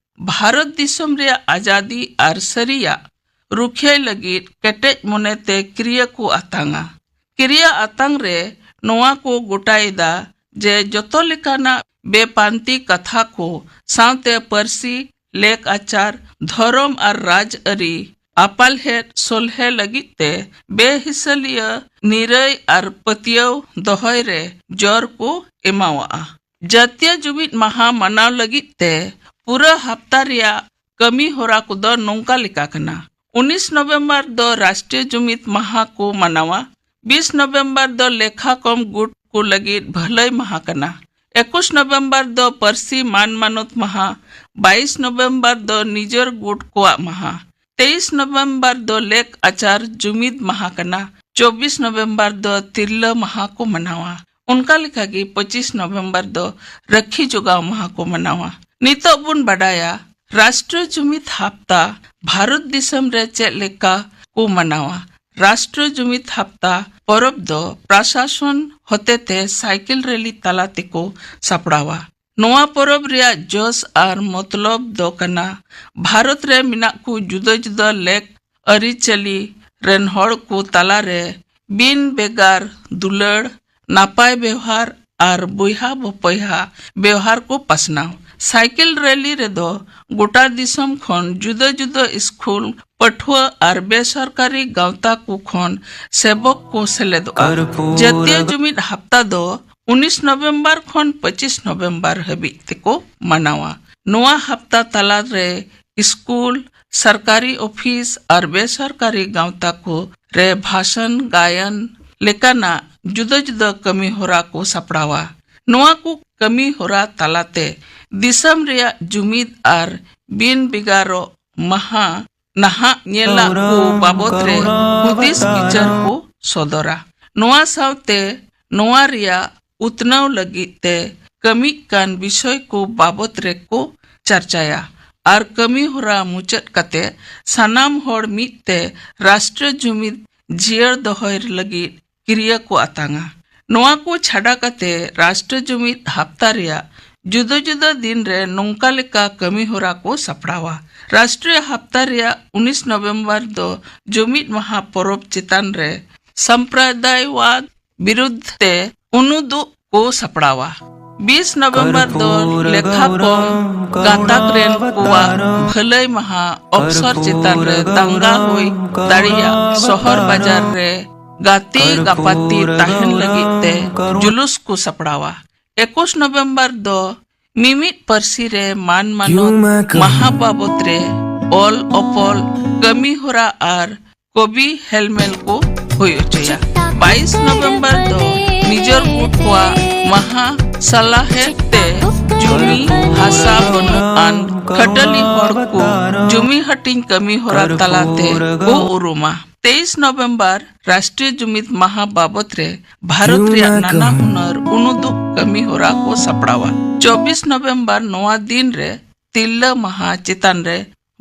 ᱵᱷᱟᱨᱚᱛ ᱫᱤᱥᱚᱢ ᱨᱮᱭᱟᱜ ᱟᱡᱟᱫᱤ ᱟᱨ ᱥᱟᱹᱨᱤᱭᱟᱜ ᱨᱩᱠᱷᱤᱭᱟᱹᱭ ᱞᱟᱹᱜᱤᱫ ᱠᱮᱴᱮᱡ ᱢᱚᱱᱮᱛᱮ ᱠᱨᱤᱭᱟᱹ ᱠᱚ ᱟᱛᱟᱝᱟ᱾ ᱠᱨᱤᱭᱟᱹ ᱟᱛᱟᱝ ᱨᱮ ᱱᱚᱣᱟ ᱠᱚ ᱜᱚᱴᱟᱭᱮᱫᱟ ᱡᱮ ᱡᱚᱛᱚ ᱞᱮᱠᱟᱱᱟᱜ ᱵᱮᱯᱟᱱᱛᱤ ᱠᱟᱛᱷᱟ ᱠᱚ ᱥᱟᱶᱛᱮ ᱯᱟᱹᱨᱥᱤ, ᱞᱮᱠ ᱟᱪᱟᱨ, ᱫᱷᱚᱨᱚᱢ ᱟᱨ ᱨᱟᱡᱽᱟᱹᱨᱤ ᱟᱯᱟᱞᱦᱮᱫ ᱥᱚᱞᱦᱮ ᱞᱟᱹᱜᱤᱫ ᱛᱮ ᱵᱮᱦᱤᱥᱟᱹᱞᱤᱭᱟᱹ ᱱᱤᱨᱟᱹᱭ ᱟᱨ ᱯᱟᱹᱛᱭᱟᱹᱣ ᱫᱚᱦᱚᱭ ᱨᱮ ᱡᱳᱨ ᱠᱚ ᱮᱢᱟᱣᱟᱜᱼᱟ᱾ ᱡᱟᱹᱛᱤᱭᱟᱹ ᱡᱩᱢᱤᱫ ᱢᱟᱦᱟ ᱢᱟᱱᱟᱣ ᱞᱟᱹᱜᱤᱫ ᱛᱮ ᱯᱩᱨᱟᱹ ᱦᱟᱯᱛᱟ ᱨᱮᱭᱟᱜ ᱠᱟᱹᱢᱤ ᱦᱚᱨᱟ ᱠᱚᱫᱚ ᱱᱚᱝᱠᱟ ᱞᱮᱠᱟ ᱠᱟᱱᱟ᱾ ᱩᱱᱤᱥ ᱱᱚᱵᱷᱮᱢᱵᱚᱨ ᱫᱚ ᱨᱟᱥᱴᱨᱤᱭᱚ ᱡᱩᱢᱤᱫ ᱢᱟᱦᱟ ᱠᱚ ᱢᱟᱱᱟᱣᱟ᱾ ᱵᱤᱥ ᱱᱚᱵᱷᱮᱢᱵᱚᱨ ᱫᱚ ᱞᱮᱠᱷᱟ ᱠᱚᱢ ᱜᱩᱴ ᱠᱚ ᱞᱟᱹᱜᱤᱫ ᱵᱷᱟᱹᱞᱟᱹᱭ ᱢᱟᱦᱟ ᱠᱟᱱᱟ᱾ ᱮᱠᱩᱥ ᱱᱚᱵᱷᱮᱢᱵᱚᱨ ᱫᱚ ᱯᱟᱹᱨᱥᱤ ᱢᱟᱱ ᱢᱟᱱᱚᱛ ᱢᱟᱦᱟ, ᱵᱟᱭᱤᱥ ᱱᱚᱵᱷᱮᱢᱵᱚᱨ ᱫᱚ ᱱᱤᱡᱚᱨ ᱜᱩᱴ ᱠᱚᱣᱟᱜ ᱢᱟᱦᱟ, ᱛᱮᱭᱤᱥ ᱱᱚᱵᱷᱮᱢᱵᱚᱨ ᱫᱚ ᱞᱮᱠ ᱟᱪᱟᱨ ᱡᱩᱢᱤᱫ ᱢᱟᱦᱟ ᱠᱟᱱᱟ, ᱪᱚᱵᱵᱤᱥ ᱱᱚᱵᱷᱮᱢᱵᱚᱨ ᱫᱚ ᱛᱤᱨᱞᱟᱹ ᱢᱟᱦᱟ ᱠᱚ ᱢᱟᱱᱟᱣᱟ᱾ ᱚᱱᱠᱟ ᱞᱮᱠᱟᱜᱮ ᱯᱚᱸᱪᱤᱥ ᱱᱚᱵᱷᱮᱢᱵᱚᱨ ᱫᱚ ᱨᱟᱹᱠᱷᱤ ᱡᱚᱜᱟᱣ ᱢᱟᱦᱟ ᱠᱚ ᱢᱟᱱᱟᱣᱟ᱾ ᱱᱤᱛᱚᱜ ᱵᱚᱱ ᱵᱟᱰᱟᱭᱟ, ᱨᱟᱥᱴᱨᱤᱭᱚ ᱡᱩᱢᱤᱫ ᱦᱟᱯᱛᱟ ᱵᱷᱟᱨᱚᱛ ᱫᱤᱥᱚᱢ ᱨᱮ ᱪᱮᱫ ᱞᱮᱠᱟ ᱠᱚ ᱢᱟᱱᱟᱣᱟ᱾ ᱨᱟᱥᱴᱨᱤᱭᱚ ᱡᱩᱢᱤᱫ ᱦᱟᱯᱛᱟ ᱯᱚᱨᱚᱵᱽ ᱫᱚ ᱯᱨᱚᱥᱟᱥᱚᱱ ᱦᱚᱛᱮᱛᱮ ᱥᱟᱭᱠᱮᱞ ᱨᱮᱞᱤ ᱛᱟᱞᱟ ᱛᱮᱠᱚ ᱥᱟᱯᱲᱟᱣᱟ᱾ ᱱᱚᱣᱟ ᱯᱚᱨᱚᱵᱽ ᱨᱮᱭᱟᱜ ᱡᱚᱥ ᱟᱨ ᱢᱚᱛᱞᱚᱵ ᱫᱚ ᱠᱟᱱᱟ ᱵᱷᱟᱨᱚᱛ ᱨᱮ ᱢᱮᱱᱟᱜ ᱠᱚ ᱡᱩᱫᱟᱹ ᱡᱩᱫᱟᱹ ᱞᱮᱠ ᱟᱹᱨᱤᱪᱟᱹᱞᱤ ᱨᱮᱱ ᱦᱚᱲ ᱠᱚ ᱛᱟᱞᱟᱨᱮ ᱵᱤᱱ ᱵᱮᱜᱟᱨ ᱫᱩᱞᱟᱹᱲ, ᱱᱟᱯᱟᱭ ᱵᱮᱣᱦᱟᱨ ᱟᱨ ᱵᱚᱭᱦᱟ ᱵᱚᱯᱚᱭᱦᱟ ᱵᱮᱣᱦᱟᱨ ᱠᱚ ᱯᱟᱥᱱᱟᱣ᱾ ᱥᱟᱭᱠᱮᱞ ᱨᱮᱞᱤ ᱨᱮᱫᱚ ᱜᱚᱴᱟ ᱫᱤᱥᱚᱢ ᱠᱷᱚᱱ ᱡᱩᱫᱟᱹ ᱡᱩᱫᱟᱹ ᱥᱠᱩᱞ, ᱯᱟᱹᱴᱷᱩᱣᱟᱹ ᱟᱨ ᱵᱮᱥᱚᱨᱠᱟᱨᱤ ᱜᱟᱶᱛᱟ ᱠᱚ ᱠᱷᱚᱱ ᱥᱮᱵᱚᱠ ᱠᱚ ᱥᱮᱞᱮᱫᱚᱜᱼᱟ᱾ ᱡᱟᱹᱛᱤᱭᱟᱹ ᱡᱩᱢᱤᱫ ᱦᱟᱯᱛᱟ ᱫᱚ ᱩᱱᱤᱥ ᱱᱚᱵᱷᱮᱢᱵᱚᱨ ᱠᱷᱚᱱ ᱯᱚᱸᱪᱤᱥ ᱱᱚᱵᱷᱮᱢᱵᱚᱨ ᱦᱟᱹᱵᱤᱡ ᱛᱮᱠᱚ ᱢᱟᱱᱟᱣᱟ᱾ ᱱᱚᱣᱟ ᱦᱟᱯᱛᱟ ᱛᱟᱞᱟ ᱨᱮ ᱥᱠᱩᱞ, ᱥᱚᱨᱠᱟᱨᱤ ᱚᱯᱷᱤᱥ ᱟᱨ ᱵᱮᱥᱚᱨᱠᱟᱨᱤ ᱜᱟᱶᱛᱟ ᱠᱚ ᱨᱮ ᱵᱷᱟᱥᱚᱱ, ᱜᱟᱭᱟᱱ ᱞᱮᱠᱟᱱᱟᱜ ᱡᱩᱫᱟᱹ ᱡᱩᱫᱟᱹ ᱠᱟᱹᱢᱤ ᱦᱚᱨᱟ ᱠᱚ ᱥᱟᱯᱲᱟᱣᱟ᱾ ᱱᱚᱣᱟ ᱠᱚ ᱠᱟᱹᱢᱤ ᱦᱚᱨᱟ ᱛᱟᱞᱟᱛᱮ ᱫᱤᱥᱚᱢ ᱨᱮᱭᱟᱜ ᱡᱩᱢᱤᱫ ᱟᱨ ᱵᱤᱱ ᱵᱷᱮᱜᱟᱨᱚᱜ ᱢᱟᱦᱟ ᱱᱟᱦᱟᱜ ᱧᱮᱞᱟᱜ ᱠᱚ ᱵᱟᱵᱚᱛ ᱨᱮ ᱦᱩᱫᱤᱥ ᱵᱤᱪᱟᱹᱨ ᱠᱚ ᱥᱚᱫᱚᱨᱟ᱾ ᱱᱚᱣᱟ ᱥᱟᱶᱛᱮ ᱱᱚᱣᱟ ᱨᱮᱭᱟᱜ ᱩᱛᱱᱟᱹᱣ ᱞᱟᱹᱜᱤᱫ ᱛᱮ ᱠᱟᱹᱢᱤᱜ ᱠᱟᱱ ᱵᱤᱥᱚᱭ ᱠᱚ ᱵᱟᱵᱚᱛ ᱨᱮᱠᱚ ᱪᱟᱨᱪᱟᱭᱟ ᱟᱨ ᱠᱟᱹᱢᱤ ᱦᱚᱨᱟ ᱢᱩᱪᱟᱹᱫ ᱠᱟᱛᱮ ᱥᱟᱱᱟᱢ ᱦᱚᱲ ᱢᱤᱫ ᱛᱮ ᱨᱟᱥᱴᱨᱤᱭᱚ ᱡᱩᱢᱤᱫ ᱡᱤᱭᱟᱹᱲ ᱫᱚᱦᱚᱭ ᱞᱟᱹᱜᱤᱫ ᱠᱤᱨᱭᱟᱹ ᱠᱚ ᱟᱛᱟᱝᱟ᱾ ᱱᱚᱣᱟ ᱠᱚ ᱪᱷᱟᱰᱟ ᱠᱟᱛᱮ ᱨᱟᱥᱴᱨᱤᱭᱚ ᱡᱩᱢᱤᱫ ᱦᱟᱯᱛᱟ ᱨᱮᱭᱟᱜ ᱡᱩᱫᱟᱹ ᱡᱩᱫᱟᱹ ᱫᱤᱱ ᱨᱮ ᱱᱚᱝᱠᱟ ᱞᱮᱠᱟ ᱠᱟᱹᱢᱤ ᱦᱚᱨᱟ ᱠᱚ ᱥᱟᱯᱲᱟᱣᱟ᱾ ᱨᱟᱥᱴᱨᱤᱭᱚ ᱦᱟᱯᱛᱟ ᱨᱮᱭᱟᱜ ᱩᱱᱤᱥ ᱱᱚᱵᱷᱮᱢᱵᱚᱨ ᱫᱚ ᱡᱩᱢᱤᱫ ᱢᱟᱦᱟ ᱯᱚᱨᱚᱵᱽ ᱪᱮᱛᱟᱱ ᱨᱮ ᱥᱟᱢᱯᱨᱚᱫᱟᱭᱣᱟᱫ ᱵᱤᱨᱩᱫᱷ ᱛᱮ ᱩᱱᱩᱫᱩᱜ ᱠᱚ ᱥᱟᱯᱲᱟᱣᱟ᱾ ᱵᱤᱥ ᱱᱚᱵᱷᱮᱢᱵᱚᱨ ᱫᱚ ᱞᱮᱠᱷᱟ ᱠᱚᱢ ᱜᱟᱛᱟᱠ ᱨᱮᱱ ᱠᱚᱣᱟᱜ ᱵᱷᱟᱹᱞᱟᱹᱭ ᱢᱟᱦᱟ ᱚᱯᱥᱚᱨ ᱪᱮᱛᱟᱱ ᱨᱮ ᱫᱟᱝᱜᱟ ᱦᱩᱭ ᱫᱟᱲᱮᱭᱟᱜ ᱥᱚᱦᱚᱨ ᱵᱟᱡᱟᱨ ᱨᱮ ᱜᱟᱛᱮ ᱜᱟᱯᱟᱛᱤ ᱛᱟᱦᱮᱱ ᱞᱟᱹᱜᱤᱫ ᱛᱮ ᱡᱩᱞᱩᱥ ᱠᱚ ᱥᱟᱯᱲᱟᱣᱟ᱾ ᱮᱠᱩᱥ ᱱᱚᱵᱷᱮᱢᱵᱚᱨ ᱫᱚ ᱢᱤᱢᱤᱫ ᱯᱟᱹᱨᱥᱤ ᱨᱮ ᱢᱟᱱ ᱢᱟᱱᱚᱛ ᱢᱟᱦᱟ ᱵᱟᱵᱚᱛ ᱨᱮ ᱚᱞ ᱚᱯᱚᱞ ᱠᱟᱹᱢᱤ ᱦᱚᱨᱟ ᱟᱨ ᱠᱚᱵᱤ ᱦᱮᱞᱢᱮᱞ ᱠᱚ ᱦᱩᱭ ᱦᱚᱪᱚᱭᱟ᱾ ᱵᱟᱭᱤᱥ ᱱᱚᱵᱷᱮᱢᱵᱚᱨ ᱫᱚ ᱱᱤᱡᱚᱨ ᱠᱚ ᱠᱚᱣᱟᱜ ᱢᱟᱦᱟ ᱥᱟᱞᱟᱦᱮᱫ ᱛᱮ ᱡᱩᱢᱤ ᱦᱟᱥᱟ ᱵᱟᱹᱱᱩᱜ ᱟᱱ ᱠᱷᱟᱹᱴᱟᱹᱞᱤ ᱦᱚᱲ ᱠᱚ ᱡᱩᱢᱤ ᱦᱟᱹᱴᱤᱧ ᱠᱟᱹᱢᱤ ᱦᱚᱨᱟ ᱛᱟᱞᱟᱛᱮ ᱠᱚ ᱩᱨᱩᱢᱟ᱾ ᱛᱮᱭᱤᱥ ᱱᱚᱵᱷᱮᱢᱵᱚᱨ ᱨᱟᱥᱴᱨᱤᱭᱚ ᱡᱩᱢᱤᱫ ᱢᱟᱦᱟ ᱵᱟᱵᱚᱛ ᱨᱮ ᱵᱷᱟᱨᱚᱛ ᱨᱮᱭᱟᱜ ᱱᱟᱱᱟ ᱦᱩᱱᱟᱹᱨ ᱩᱱᱩᱫᱩᱜ ᱠᱟᱹᱢᱤ ᱦᱚᱨᱟ ᱠᱚ ᱥᱟᱯᱲᱟᱣᱟ᱾ ᱪᱚᱵᱵᱤᱥ ᱱᱚᱵᱷᱮᱢᱵᱚᱨ ᱱᱚᱣᱟ ᱫᱤᱱ ᱨᱮ ᱛᱤᱨᱞᱟᱹ ᱢᱟᱦᱟ ᱪᱮᱛᱟᱱ ᱨᱮ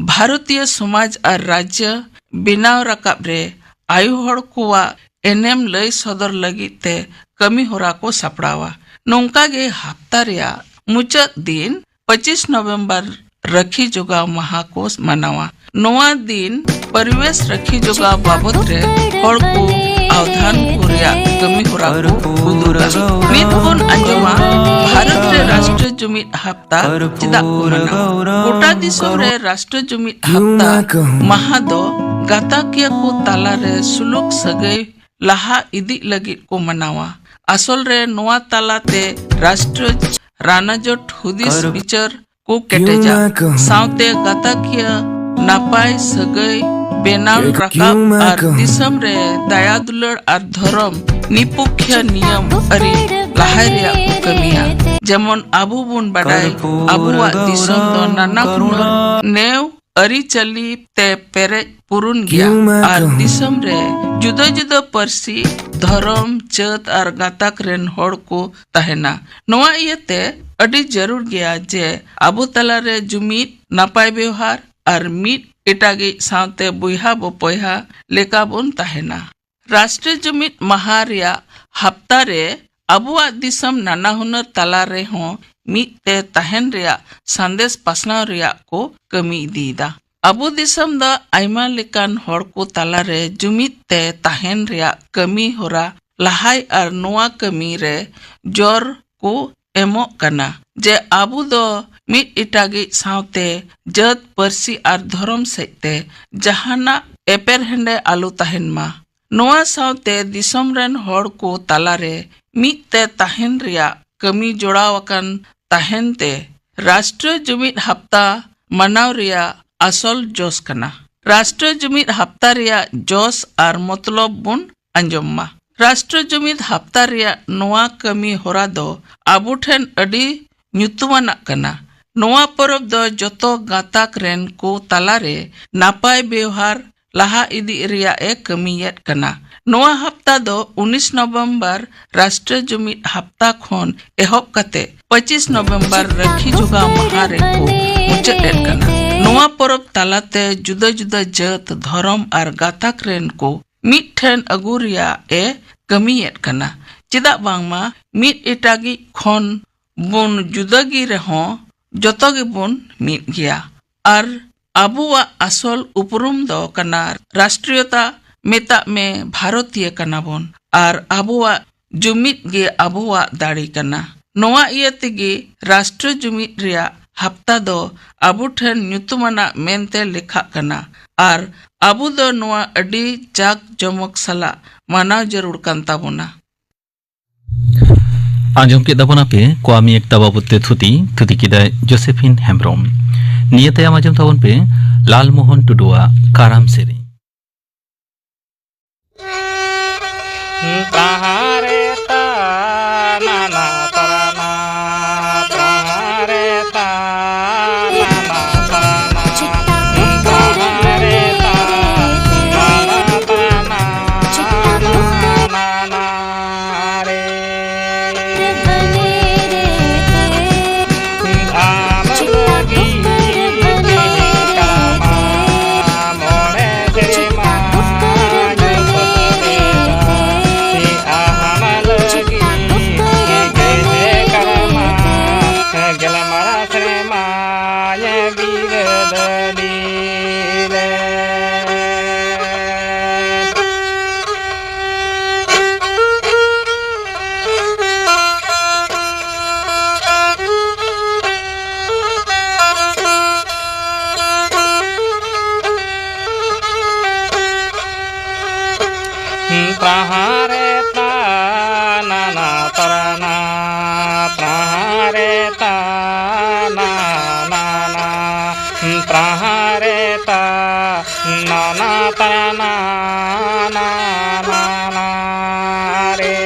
ᱵᱷᱟᱨᱚᱛᱤᱭᱚ ᱥᱚᱢᱟᱡᱽ ᱟᱨ ᱨᱟᱡᱽᱡᱚ ᱵᱮᱱᱟᱣ ᱨᱟᱠᱟᱵ ᱨᱮ ᱟᱭᱳ ᱦᱚᱲ ᱠᱚᱣᱟᱜ ᱮᱱᱮᱢ ᱞᱟᱹᱭ ᱥᱚᱫᱚᱨ ᱞᱟᱹᱜᱤᱫ ᱛᱮ ᱠᱟᱹᱢᱤ ᱦᱚᱨᱟ ᱠᱚ ᱥᱟᱯᱲᱟᱣᱟ᱾ ᱱᱚᱝᱠᱟ ᱜᱮ ᱦᱟᱯᱛᱟ ᱨᱮᱭᱟᱜ ᱢᱩᱪᱟᱹᱫ ᱫᱤᱱ ᱯᱚᱸᱪᱤᱥ ᱱᱚᱵᱷᱮᱢᱵᱚᱨ ᱨᱟᱹᱠᱷᱤ ᱡᱚᱜᱟᱣ ᱢᱟᱦᱟ ᱠᱚ ᱢᱟᱱᱟᱣᱟ᱾ ᱱᱚᱣᱟ ᱫᱤᱱ ᱯᱚᱨᱤᱵᱮᱥ ᱨᱟᱹᱠᱷᱤ ᱡᱚᱜᱟᱣ ᱵᱟᱵᱚᱫ ᱨᱮ ᱦᱚᱲ ᱠᱚ ᱟᱣᱫᱷᱟᱱ ᱠᱚ ᱨᱮᱭᱟᱜ ᱠᱟᱹᱢᱤ ᱦᱚᱨᱟ ᱠᱚ ᱩᱫᱩᱜᱟ᱾ ᱱᱤᱛ ᱵᱚᱱ ᱟᱸᱡᱚᱢᱟ ᱵᱷᱟᱨᱚᱛ ᱨᱮ ᱨᱟᱥᱴᱨᱤᱭᱚ ᱡᱩᱢᱤᱫ ᱦᱟᱯᱛᱟ ᱪᱮᱫᱟᱜ ᱠᱚ ᱢᱟᱱᱟᱣᱟ᱾ ᱜᱚᱴᱟ ᱫᱤᱥᱚᱢ ᱨᱮ ᱨᱟᱥᱴᱨᱤᱭᱚ ᱡᱩᱢᱤᱫ ᱦᱟᱯᱛᱟ ᱢᱟᱦᱟ ᱫᱚ ᱜᱟᱛᱟᱠᱤᱭᱟᱹ ᱠᱚ ᱛᱟᱞᱟ ᱨᱮ ᱥᱩᱞᱩᱠ ᱥᱟᱹᱜᱟᱹᱭ ᱞᱟᱦᱟ ᱤᱫᱤᱜ ᱞᱟᱹᱜᱤᱫ ᱠᱚ ᱢᱟᱱᱟᱣᱟ᱾ ᱟᱥᱚᱞ ᱨᱮ ᱱᱚᱣᱟ ᱛᱟᱞᱟ ᱛᱮ ᱨᱟᱥᱴᱨᱤᱭᱚ ᱨᱟᱱᱟᱡᱚᱴ ᱦᱩᱫᱤᱥ ᱵᱤᱪᱟᱹᱨ ᱠᱚ ᱠᱮᱴᱮᱡᱟ, ᱥᱟᱶᱛᱮ ᱜᱟᱛᱟᱠᱤᱭᱟᱹ ᱱᱟᱯᱟᱭ ᱥᱟᱹᱜᱟᱹᱭ ᱵᱮᱱᱟᱣ ᱨᱟᱠᱟᱵ ᱟᱨ ᱫᱤᱥᱚᱢ ᱨᱮ ᱫᱟᱭᱟ ᱫᱩᱞᱟᱹᱲ ᱟᱨ ᱫᱷᱚᱨᱚᱢ ᱱᱤᱯᱩᱠᱷᱤᱭᱟᱹ ᱱᱤᱭᱚᱢ ᱟᱹᱨᱤ ᱞᱟᱦᱟᱭ ᱨᱮᱭᱟᱜ ᱠᱚ ᱠᱟᱹᱢᱤᱭᱟ᱾ ᱡᱮᱢᱚᱱ ᱟᱵᱚ ᱵᱚᱱ ᱵᱟᱰᱟᱭ, ᱟᱵᱚᱣᱟᱜ ᱫᱤᱥᱚᱢ ᱫᱚ ᱱᱟᱱᱟ ᱦᱩᱱᱟᱹᱨ ᱱᱮᱣ ᱟᱹᱨᱤᱪᱟᱹᱞᱤ ᱛᱮ ᱯᱮᱨᱮᱡ ᱯᱩᱨᱩᱱ ᱜᱮᱭᱟ ᱟᱨ ᱫᱤᱥᱚᱢ ᱨᱮ ᱡᱩᱫᱟᱹ ᱡᱩᱫᱟᱹ ᱯᱟᱹᱨᱥᱤ, ᱫᱷᱚᱨᱚᱢ, ᱡᱟᱹᱛ ᱟᱨ ᱜᱟᱛᱟᱠ ᱨᱮᱱ ᱦᱚᱲ ᱠᱚ ᱛᱟᱦᱮᱱᱟ᱾ ᱱᱚᱣᱟ ᱤᱭᱟᱹᱛᱮ ᱟᱹᱰᱤ ᱡᱟᱹᱨᱩᱲ ᱜᱮᱭᱟ ᱡᱮ ᱟᱵᱚ ᱛᱟᱞᱟᱨᱮ ᱡᱩᱢᱤᱫ, ᱱᱟᱯᱟᱭ ᱵᱮᱣᱦᱟᱨ ᱟᱨ ᱢᱤᱫ ᱮᱴᱟᱜᱤᱡ ᱥᱟᱶᱛᱮ ᱵᱚᱭᱦᱟ ᱵᱚᱯᱚᱭᱦᱟ ᱞᱮᱠᱟ ᱵᱚᱱ ᱛᱟᱦᱮᱱᱟ᱾ ᱨᱟᱥᱴᱨᱤᱭᱚ ᱡᱩᱢᱤᱫ ᱢᱟᱦᱟ ᱨᱮᱭᱟᱜ ᱦᱟᱯᱛᱟ ᱨᱮ ᱟᱵᱚᱣᱟᱜ ᱫᱤᱥᱚᱢ ᱱᱟᱱᱟ ᱦᱩᱱᱟᱹᱨ ᱛᱟᱞᱟ ᱨᱮᱦᱚᱸ ᱢᱤᱫ ᱛᱮ ᱛᱟᱦᱮᱱ ᱨᱮᱭᱟᱜ ᱥᱟᱸᱫᱮᱥ ᱯᱟᱥᱱᱟᱣ ᱨᱮᱭᱟᱜ ᱠᱚ ᱠᱟᱹᱢᱤ ᱤᱫᱤᱭᱮᱫᱟ᱾ ᱟᱵᱚ ᱫᱤᱥᱚᱢ ᱫᱚ ᱟᱭᱢᱟ ᱞᱮᱠᱟᱱ ᱦᱚᱲ ᱠᱚ ᱛᱟᱞᱟ ᱨᱮ ᱡᱩᱢᱤᱫ ᱛᱮ ᱛᱟᱦᱮᱱ ᱨᱮᱭᱟᱜ ᱠᱟᱹᱢᱤ ᱦᱚᱨᱟ ᱞᱟᱦᱟᱭ ᱟᱨ ᱱᱚᱣᱟ ᱠᱟᱹᱢᱤ ᱨᱮ ᱡᱚᱨ ᱠᱚ ᱮᱢᱚᱜ ᱠᱟᱱᱟ ᱡᱮ ᱟᱵᱚ ᱫᱚ ᱢᱤᱫ ᱮᱴᱟᱜᱤᱡ ᱥᱟᱶᱛᱮ ᱡᱟᱹᱛ, ᱯᱟᱹᱨᱥᱤ ᱟᱨ ᱫᱷᱚᱨᱚᱢ ᱥᱮᱫ ᱛᱮ ᱡᱟᱦᱟᱱᱟᱜ ᱮᱯᱮᱨᱦᱮᱸᱰᱮ ᱟᱞᱚ ᱛᱟᱦᱮᱱ ᱢᱟ᱾ ᱱᱚᱣᱟ ᱥᱟᱶᱛᱮ ᱫᱤᱥᱚᱢ ᱨᱮᱱ ᱦᱚᱲ ᱠᱚ ᱛᱟᱞᱟᱨᱮ ᱢᱤᱫ ᱛᱮ ᱛᱟᱦᱮᱱ ᱨᱮᱭᱟᱜ ᱠᱟᱹᱢᱤ ᱡᱚᱲᱟᱣ ᱟᱠᱟᱱ ᱛᱟᱦᱮᱱ ᱛᱮ ᱨᱟᱥᱴᱨᱤᱭᱚ ᱡᱩᱢᱤᱫ ᱦᱟᱯᱛᱟ ᱢᱟᱱᱟᱣ ᱨᱮᱭᱟᱜ ᱟᱥᱚᱞ ᱡᱚᱥ ᱠᱟᱱᱟ᱾ ᱨᱟᱥᱴᱨᱤᱭᱚ ᱡᱩᱢᱤᱫ ᱦᱟᱯᱛᱟ ᱨᱮᱭᱟᱜ ᱡᱚᱥ ᱟᱨ ᱢᱚᱛᱞᱚᱵ ᱵᱚᱱ ᱟᱸᱡᱚᱢ ᱢᱟ᱾ ᱨᱟᱥᱴᱨᱤᱭᱚ ᱡᱩᱢᱤᱫ ᱦᱟᱯᱛᱟ ᱨᱮᱭᱟᱜ ᱱᱚᱣᱟ ᱠᱟᱹᱢᱤ ᱦᱚᱨᱟ ᱫᱚ ᱟᱵᱚ ᱴᱷᱮᱱ ᱟᱹᱰᱤ ᱧᱩᱛᱩᱢᱟᱱᱟᱜ ᱠᱟᱱᱟ᱾ ᱱᱚᱣᱟ ᱯᱚᱨᱚᱵᱽ ᱫᱚ ᱡᱚᱛᱚ ᱜᱟᱛᱟᱠ ᱨᱮᱱ ᱠᱚ ᱛᱟᱞᱟᱨᱮ ᱱᱟᱯᱟᱭ ᱵᱮᱣᱦᱟᱨ ᱞᱟᱦᱟ ᱤᱫᱤ ᱨᱮᱭᱟᱜ ᱮ ᱠᱟᱹᱢᱤᱭᱮᱫ ᱠᱟᱱᱟ᱾ ᱱᱚᱣᱟ ᱦᱟᱯᱛᱟ ᱫᱚ ᱩᱱᱤᱥ ᱱᱚᱵᱷᱮᱢᱵᱚᱨ ᱨᱟᱥᱴᱨᱤᱭᱚ ᱡᱩᱢᱤᱫ ᱦᱟᱯᱛᱟ ᱠᱷᱚᱱ ᱮᱦᱚᱵ ᱠᱟᱛᱮ ᱯᱚᱸᱪᱤᱥ ᱱᱚᱵᱷᱮᱢᱵᱚᱨ ᱨᱟᱹᱠᱷᱤ ᱡᱚᱜᱟᱣ ᱢᱟᱦᱟ ᱨᱮᱠᱚ ᱢᱩᱪᱟᱹᱫ ᱮᱫ ᱠᱟᱱᱟ᱾ ᱱᱚᱣᱟ ᱯᱚᱨᱚᱵᱽ ᱛᱟᱞᱟᱛᱮ ᱡᱩᱫᱟᱹ ᱡᱩᱫᱟᱹ ᱡᱟᱹᱛ, ᱫᱷᱚᱨᱚᱢ ᱟᱨ ᱜᱟᱛᱟᱠ ᱨᱮᱱ ᱠᱚ ᱢᱤᱫ ᱴᱷᱮᱱ ᱟᱹᱜᱩ ᱨᱮᱭᱟᱜ ᱮ ᱠᱟᱹᱢᱤᱭᱮᱫ ᱠᱟᱱᱟ᱾ ᱪᱮᱫᱟᱜ ᱵᱟᱝᱢᱟ ᱢᱤᱫ ᱮᱴᱟᱜᱤᱡ ᱠᱷᱚᱱ ᱵᱚᱱ ᱡᱩᱫᱟᱹ ᱜᱮ ᱨᱮᱦᱚᱸ, ᱡᱚᱛᱚ ᱜᱮᱵᱚᱱ ᱢᱤᱫ ᱜᱮᱭᱟ᱾ ᱟᱨ ᱟᱵᱚᱣᱟᱜ ᱟᱥᱚᱞ ᱩᱯᱨᱩᱢ ᱫᱚ ᱠᱟᱱᱟ ᱨᱟᱥᱴᱨᱤᱭᱚᱛᱟ, ᱢᱮᱛᱟᱜ ᱢᱮ ᱵᱷᱟᱨᱚᱛᱤᱭᱟᱹ ᱠᱟᱱᱟ ᱵᱚᱱ᱾ ᱟᱨ ᱟᱵᱚᱣᱟᱜ ᱡᱩᱢᱤᱫ ᱜᱮ ᱟᱵᱚᱣᱟᱜ ᱫᱟᱲᱮ ᱠᱟᱱᱟ᱾ ᱱᱚᱣᱟ ᱤᱭᱟᱹ ᱛᱮᱜᱮ ᱨᱟᱥᱴᱨᱚ ᱡᱩᱢᱤᱫ ᱨᱮᱭᱟᱜ ᱦᱟᱯᱛᱟ ᱫᱚ ᱟᱵᱚ ᱴᱷᱮᱱ ᱧᱩᱛᱩᱢᱟᱱᱟᱜ ᱢᱮᱱᱛᱮ ᱞᱮᱠᱷᱟᱜ ᱠᱟᱱᱟ᱾ ᱟᱨ ᱟᱵᱚ ᱫᱚ ᱱᱚᱣᱟ ᱟᱹᱰᱤ ᱡᱟᱠ ᱡᱚᱢᱚᱠ ᱥᱟᱞᱟᱜ ᱢᱟᱱᱟᱣ ᱡᱟᱹᱨᱩᱲ ᱠᱟᱱ ᱛᱟᱵᱚᱱᱟ᱾ ᱟᱸᱡᱚᱢ ᱠᱮᱫ ᱛᱟᱵᱚᱱᱟᱯᱮ ᱠᱚᱣᱟᱢᱤ ᱮᱠᱛᱟ ᱵᱟᱵᱚᱫ ᱛᱮ ᱛᱷᱩᱛᱤ, ᱛᱷᱩᱛᱤ ᱠᱮᱫᱟᱭ ᱡᱳᱥᱮᱯᱷᱤᱱ ᱦᱮᱢᱵᱽᱨᱚᱢ᱾ ᱱᱤᱭᱟᱹ ᱛᱟᱭᱚᱢ ᱟᱸᱡᱚᱢ ᱛᱟᱵᱚᱱ ᱯᱮ ᱞᱟᱞ ᱢᱳᱦᱚᱱ ᱴᱩᱰᱩᱣᱟᱜ ᱠᱟᱨᱟᱢ ᱥᱮᱨᱮᱧ᱾ ᱛᱨᱟᱦᱟᱨᱮ ᱛᱟ ᱱᱟᱱᱟ ᱛᱨᱟᱱᱟ, ᱛᱨᱟᱦᱟᱨᱮ ᱛᱟ ᱱᱟᱱᱟ ᱱᱟ, ᱛᱨᱟᱦᱟᱨᱮ ᱛᱟ ᱱᱟᱱᱟ ᱛᱨᱟᱱᱟ ᱱᱟᱱᱟ ᱨᱮ᱾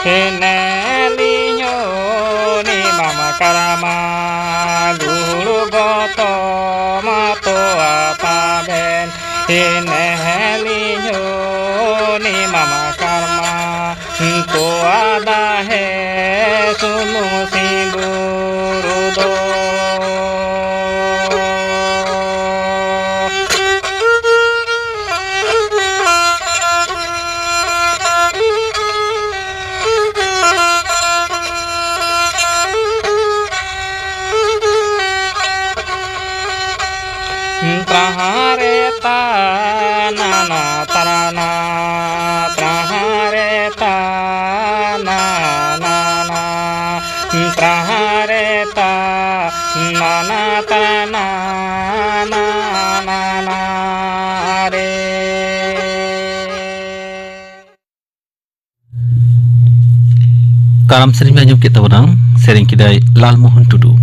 ᱦᱮᱱᱮᱞᱤᱧ ᱦᱚᱱᱤ ᱢᱟᱢᱟ ᱠᱟᱨᱟᱢᱟ, ᱜᱩᱲ ᱜᱚᱛᱚᱢᱟ ᱛᱚᱣᱟ ᱛᱟᱵᱮᱱ᱾ ᱦᱮᱱᱮᱞᱤᱧ ᱦᱚᱱᱤ ᱢᱟᱢᱟ ᱠᱟᱨᱢᱟ, ᱛᱚᱣᱟ ᱫᱟᱦᱮ ᱥᱩᱱᱩᱢ ᱥᱤᱸᱫᱩᱨ ᱫᱚ᱾ ᱛᱟᱦᱟᱨᱮ ᱛᱟ ᱱᱟᱱᱟ ᱛᱟᱨᱟᱱᱟ, ᱛᱟᱦᱟᱨᱮ ᱛᱟ ᱱᱟᱱᱟ, ᱛᱟᱦᱟᱨᱮ ᱛᱟ ᱱᱟᱱᱟ ᱛᱟᱨᱟᱱᱟ, ᱱᱟᱱᱟ ᱨᱮ᱾ ᱠᱟᱨᱟᱢ ᱥᱮᱨᱮᱧ ᱯᱮ ᱟᱸᱡᱚᱢ ᱠᱮᱫ ᱛᱟᱵᱚᱱᱟ, ᱥᱮᱨᱮᱧ ᱠᱮᱫᱟᱭ ᱞᱟᱞᱢᱳᱦᱚᱱ ᱴᱩᱰᱩ᱾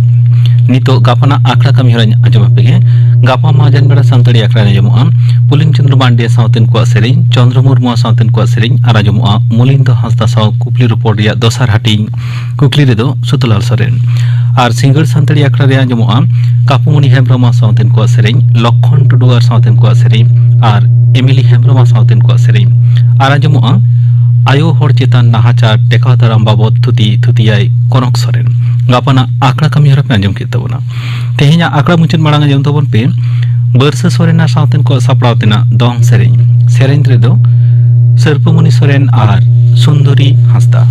ᱱᱤᱛᱚᱜ ᱜᱟᱯᱟᱱᱟᱜ ᱟᱠᱷᱲᱟ ᱠᱟᱹᱢᱤ ᱦᱚᱨᱟᱧ ᱟᱸᱡᱚᱢ ᱟᱯᱮ ᱜᱮ᱾ ᱜᱟᱯᱟ ᱢᱟᱡᱟᱱ ᱵᱮᱲᱟ ᱥᱟᱱᱛᱟᱲᱤ ᱟᱠᱷᱲᱟ ᱨᱮ ᱟᱸᱡᱚᱢᱚᱜᱼᱟ ᱯᱩᱞᱤᱢ ᱪᱚᱸᱫᱽᱨᱚ ᱢᱟᱱᱰᱤᱭᱟ ᱥᱟᱶᱛᱮᱱ ᱠᱚᱣᱟᱜ ᱥᱮᱨᱮᱧ, ᱪᱚᱸᱫᱽᱨᱚ ᱢᱩᱨᱢᱩᱣᱟᱜ ᱥᱟᱶᱛᱮᱱ ᱠᱚᱣᱟᱜ ᱥᱮᱨᱮᱧ, ᱟᱨ ᱟᱸᱡᱚᱢᱚᱜᱼᱟ ᱢᱚᱞᱤᱱᱫᱚ ᱦᱟᱸᱥᱫᱟ ᱥᱟᱶ ᱠᱩᱠᱞᱤ ᱨᱚᱯᱚᱲ ᱨᱮᱭᱟᱜ ᱫᱚᱥᱟᱨ ᱦᱟᱹᱴᱤᱧ᱾ ᱠᱩᱠᱞᱤ ᱨᱮᱫᱚ ᱥᱩᱛᱚᱞᱟᱞ ᱥᱚᱨᱮᱱ᱾ ᱟᱨ ᱥᱤᱸᱜᱟᱹᱲ ᱥᱟᱱᱛᱟᱲᱤ ᱟᱠᱷᱲᱟ ᱨᱮ ᱟᱸᱡᱚᱢᱚᱜᱼᱟ ᱠᱟᱯᱩᱢᱚᱱᱤ ᱦᱮᱢᱵᱽᱨᱚᱢ ᱥᱟᱶᱛᱮᱱ ᱠᱚᱣᱟᱜ ᱥᱮᱨᱮᱧ, ᱞᱚᱠᱠᱷᱚᱱ ᱴᱩᱰᱩ ᱟᱨ ᱥᱟᱶᱛᱮᱱ ᱠᱚᱣᱟᱜ ᱥᱮᱨᱮᱧ, ᱟᱨ ᱮᱢᱤᱞᱤ ᱦᱮᱢᱵᱽᱨᱚᱢ ᱥᱟᱶᱛᱮᱱ ᱠᱚᱣᱟᱜ ᱥᱮᱨᱮᱧ᱾ ᱟᱨ ᱟᱸᱡᱚᱢᱚᱜᱼᱟ ᱟᱭᱳ ᱦᱚᱲ ᱪᱮᱛᱟᱱ ᱱᱟᱦᱟᱪᱟᱨ ᱴᱮᱠᱟᱣ ᱫᱟᱨᱟᱢ ᱵᱟᱵᱚᱫ ᱛᱷᱩᱛᱤ, ᱛᱷᱩᱛᱤᱭᱟᱭ ᱠᱚᱱᱚᱠ ᱥᱚᱨᱮᱱ᱾ ᱜᱟᱯᱟᱱᱟᱜ ᱟᱠᱷᱲᱟ ᱠᱟᱹᱢᱤ ᱦᱚᱨᱟ ᱯᱮ ᱟᱸᱡᱚᱢ ᱠᱮᱫ ᱛᱟᱵᱚᱱᱟ᱾ ᱛᱮᱦᱮᱧᱟᱜ ᱟᱠᱷᱲᱟ ᱢᱩᱪᱟᱹᱫ ᱢᱟᱲᱟᱝ ᱟᱸᱡᱚᱢ ᱛᱟᱵᱚᱱ ᱯᱮ ᱵᱟᱹᱨᱥᱟᱹ ᱥᱚᱨᱮᱱ ᱟᱨ ᱥᱟᱶᱛᱮᱱ ᱠᱚᱣᱟᱜ ᱥᱟᱯᱲᱟᱣ ᱛᱮᱱᱟᱜ ᱫᱚᱝ ᱥᱮᱨᱮᱧ᱾ ᱥᱮᱨᱮᱧ ᱨᱮᱫᱚ ᱥᱟᱹᱨᱯᱟᱹᱢᱩᱱᱤ ᱥᱚᱨᱮᱱ ᱟᱨ ᱥᱩᱱᱫᱚᱨᱤ ᱦᱟᱸᱥᱫᱟ᱾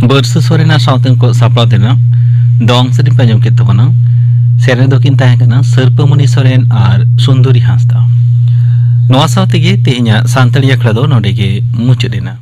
ᱵᱟᱹᱨᱥᱟᱹ ᱥᱚᱨᱮᱱᱟᱜ ᱥᱟᱶᱛᱮ ᱠᱚ ᱥᱟᱯᱲᱟᱣ ᱛᱮᱱᱟᱜ ᱫᱚᱝ ᱥᱮᱨᱮᱧ ᱯᱮ ᱟᱸᱡᱚᱢ ᱠᱮᱫ ᱛᱟᱵᱚᱱᱟ᱾ ᱥᱮᱨᱮᱧ ᱫᱚᱠᱤᱱ ᱛᱟᱦᱮᱸ ᱠᱟᱱᱟ ᱥᱟᱹᱨᱯᱟᱹᱢᱩᱱᱤ ᱥᱚᱨᱮᱱ ᱟᱨ ᱥᱩᱱᱫᱚᱨᱤ ᱦᱟᱸᱥᱫᱟ᱾ ᱱᱚᱣᱟ ᱥᱟᱶ ᱛᱮᱜᱮ ᱛᱮᱦᱮᱧᱟᱜ ᱥᱟᱱᱛᱟᱲᱤ ᱟᱠᱷᱲᱟ ᱫᱚ ᱱᱚᱰᱮ ᱜᱮ ᱢᱩᱪᱟᱹᱫ ᱮᱱᱟ᱾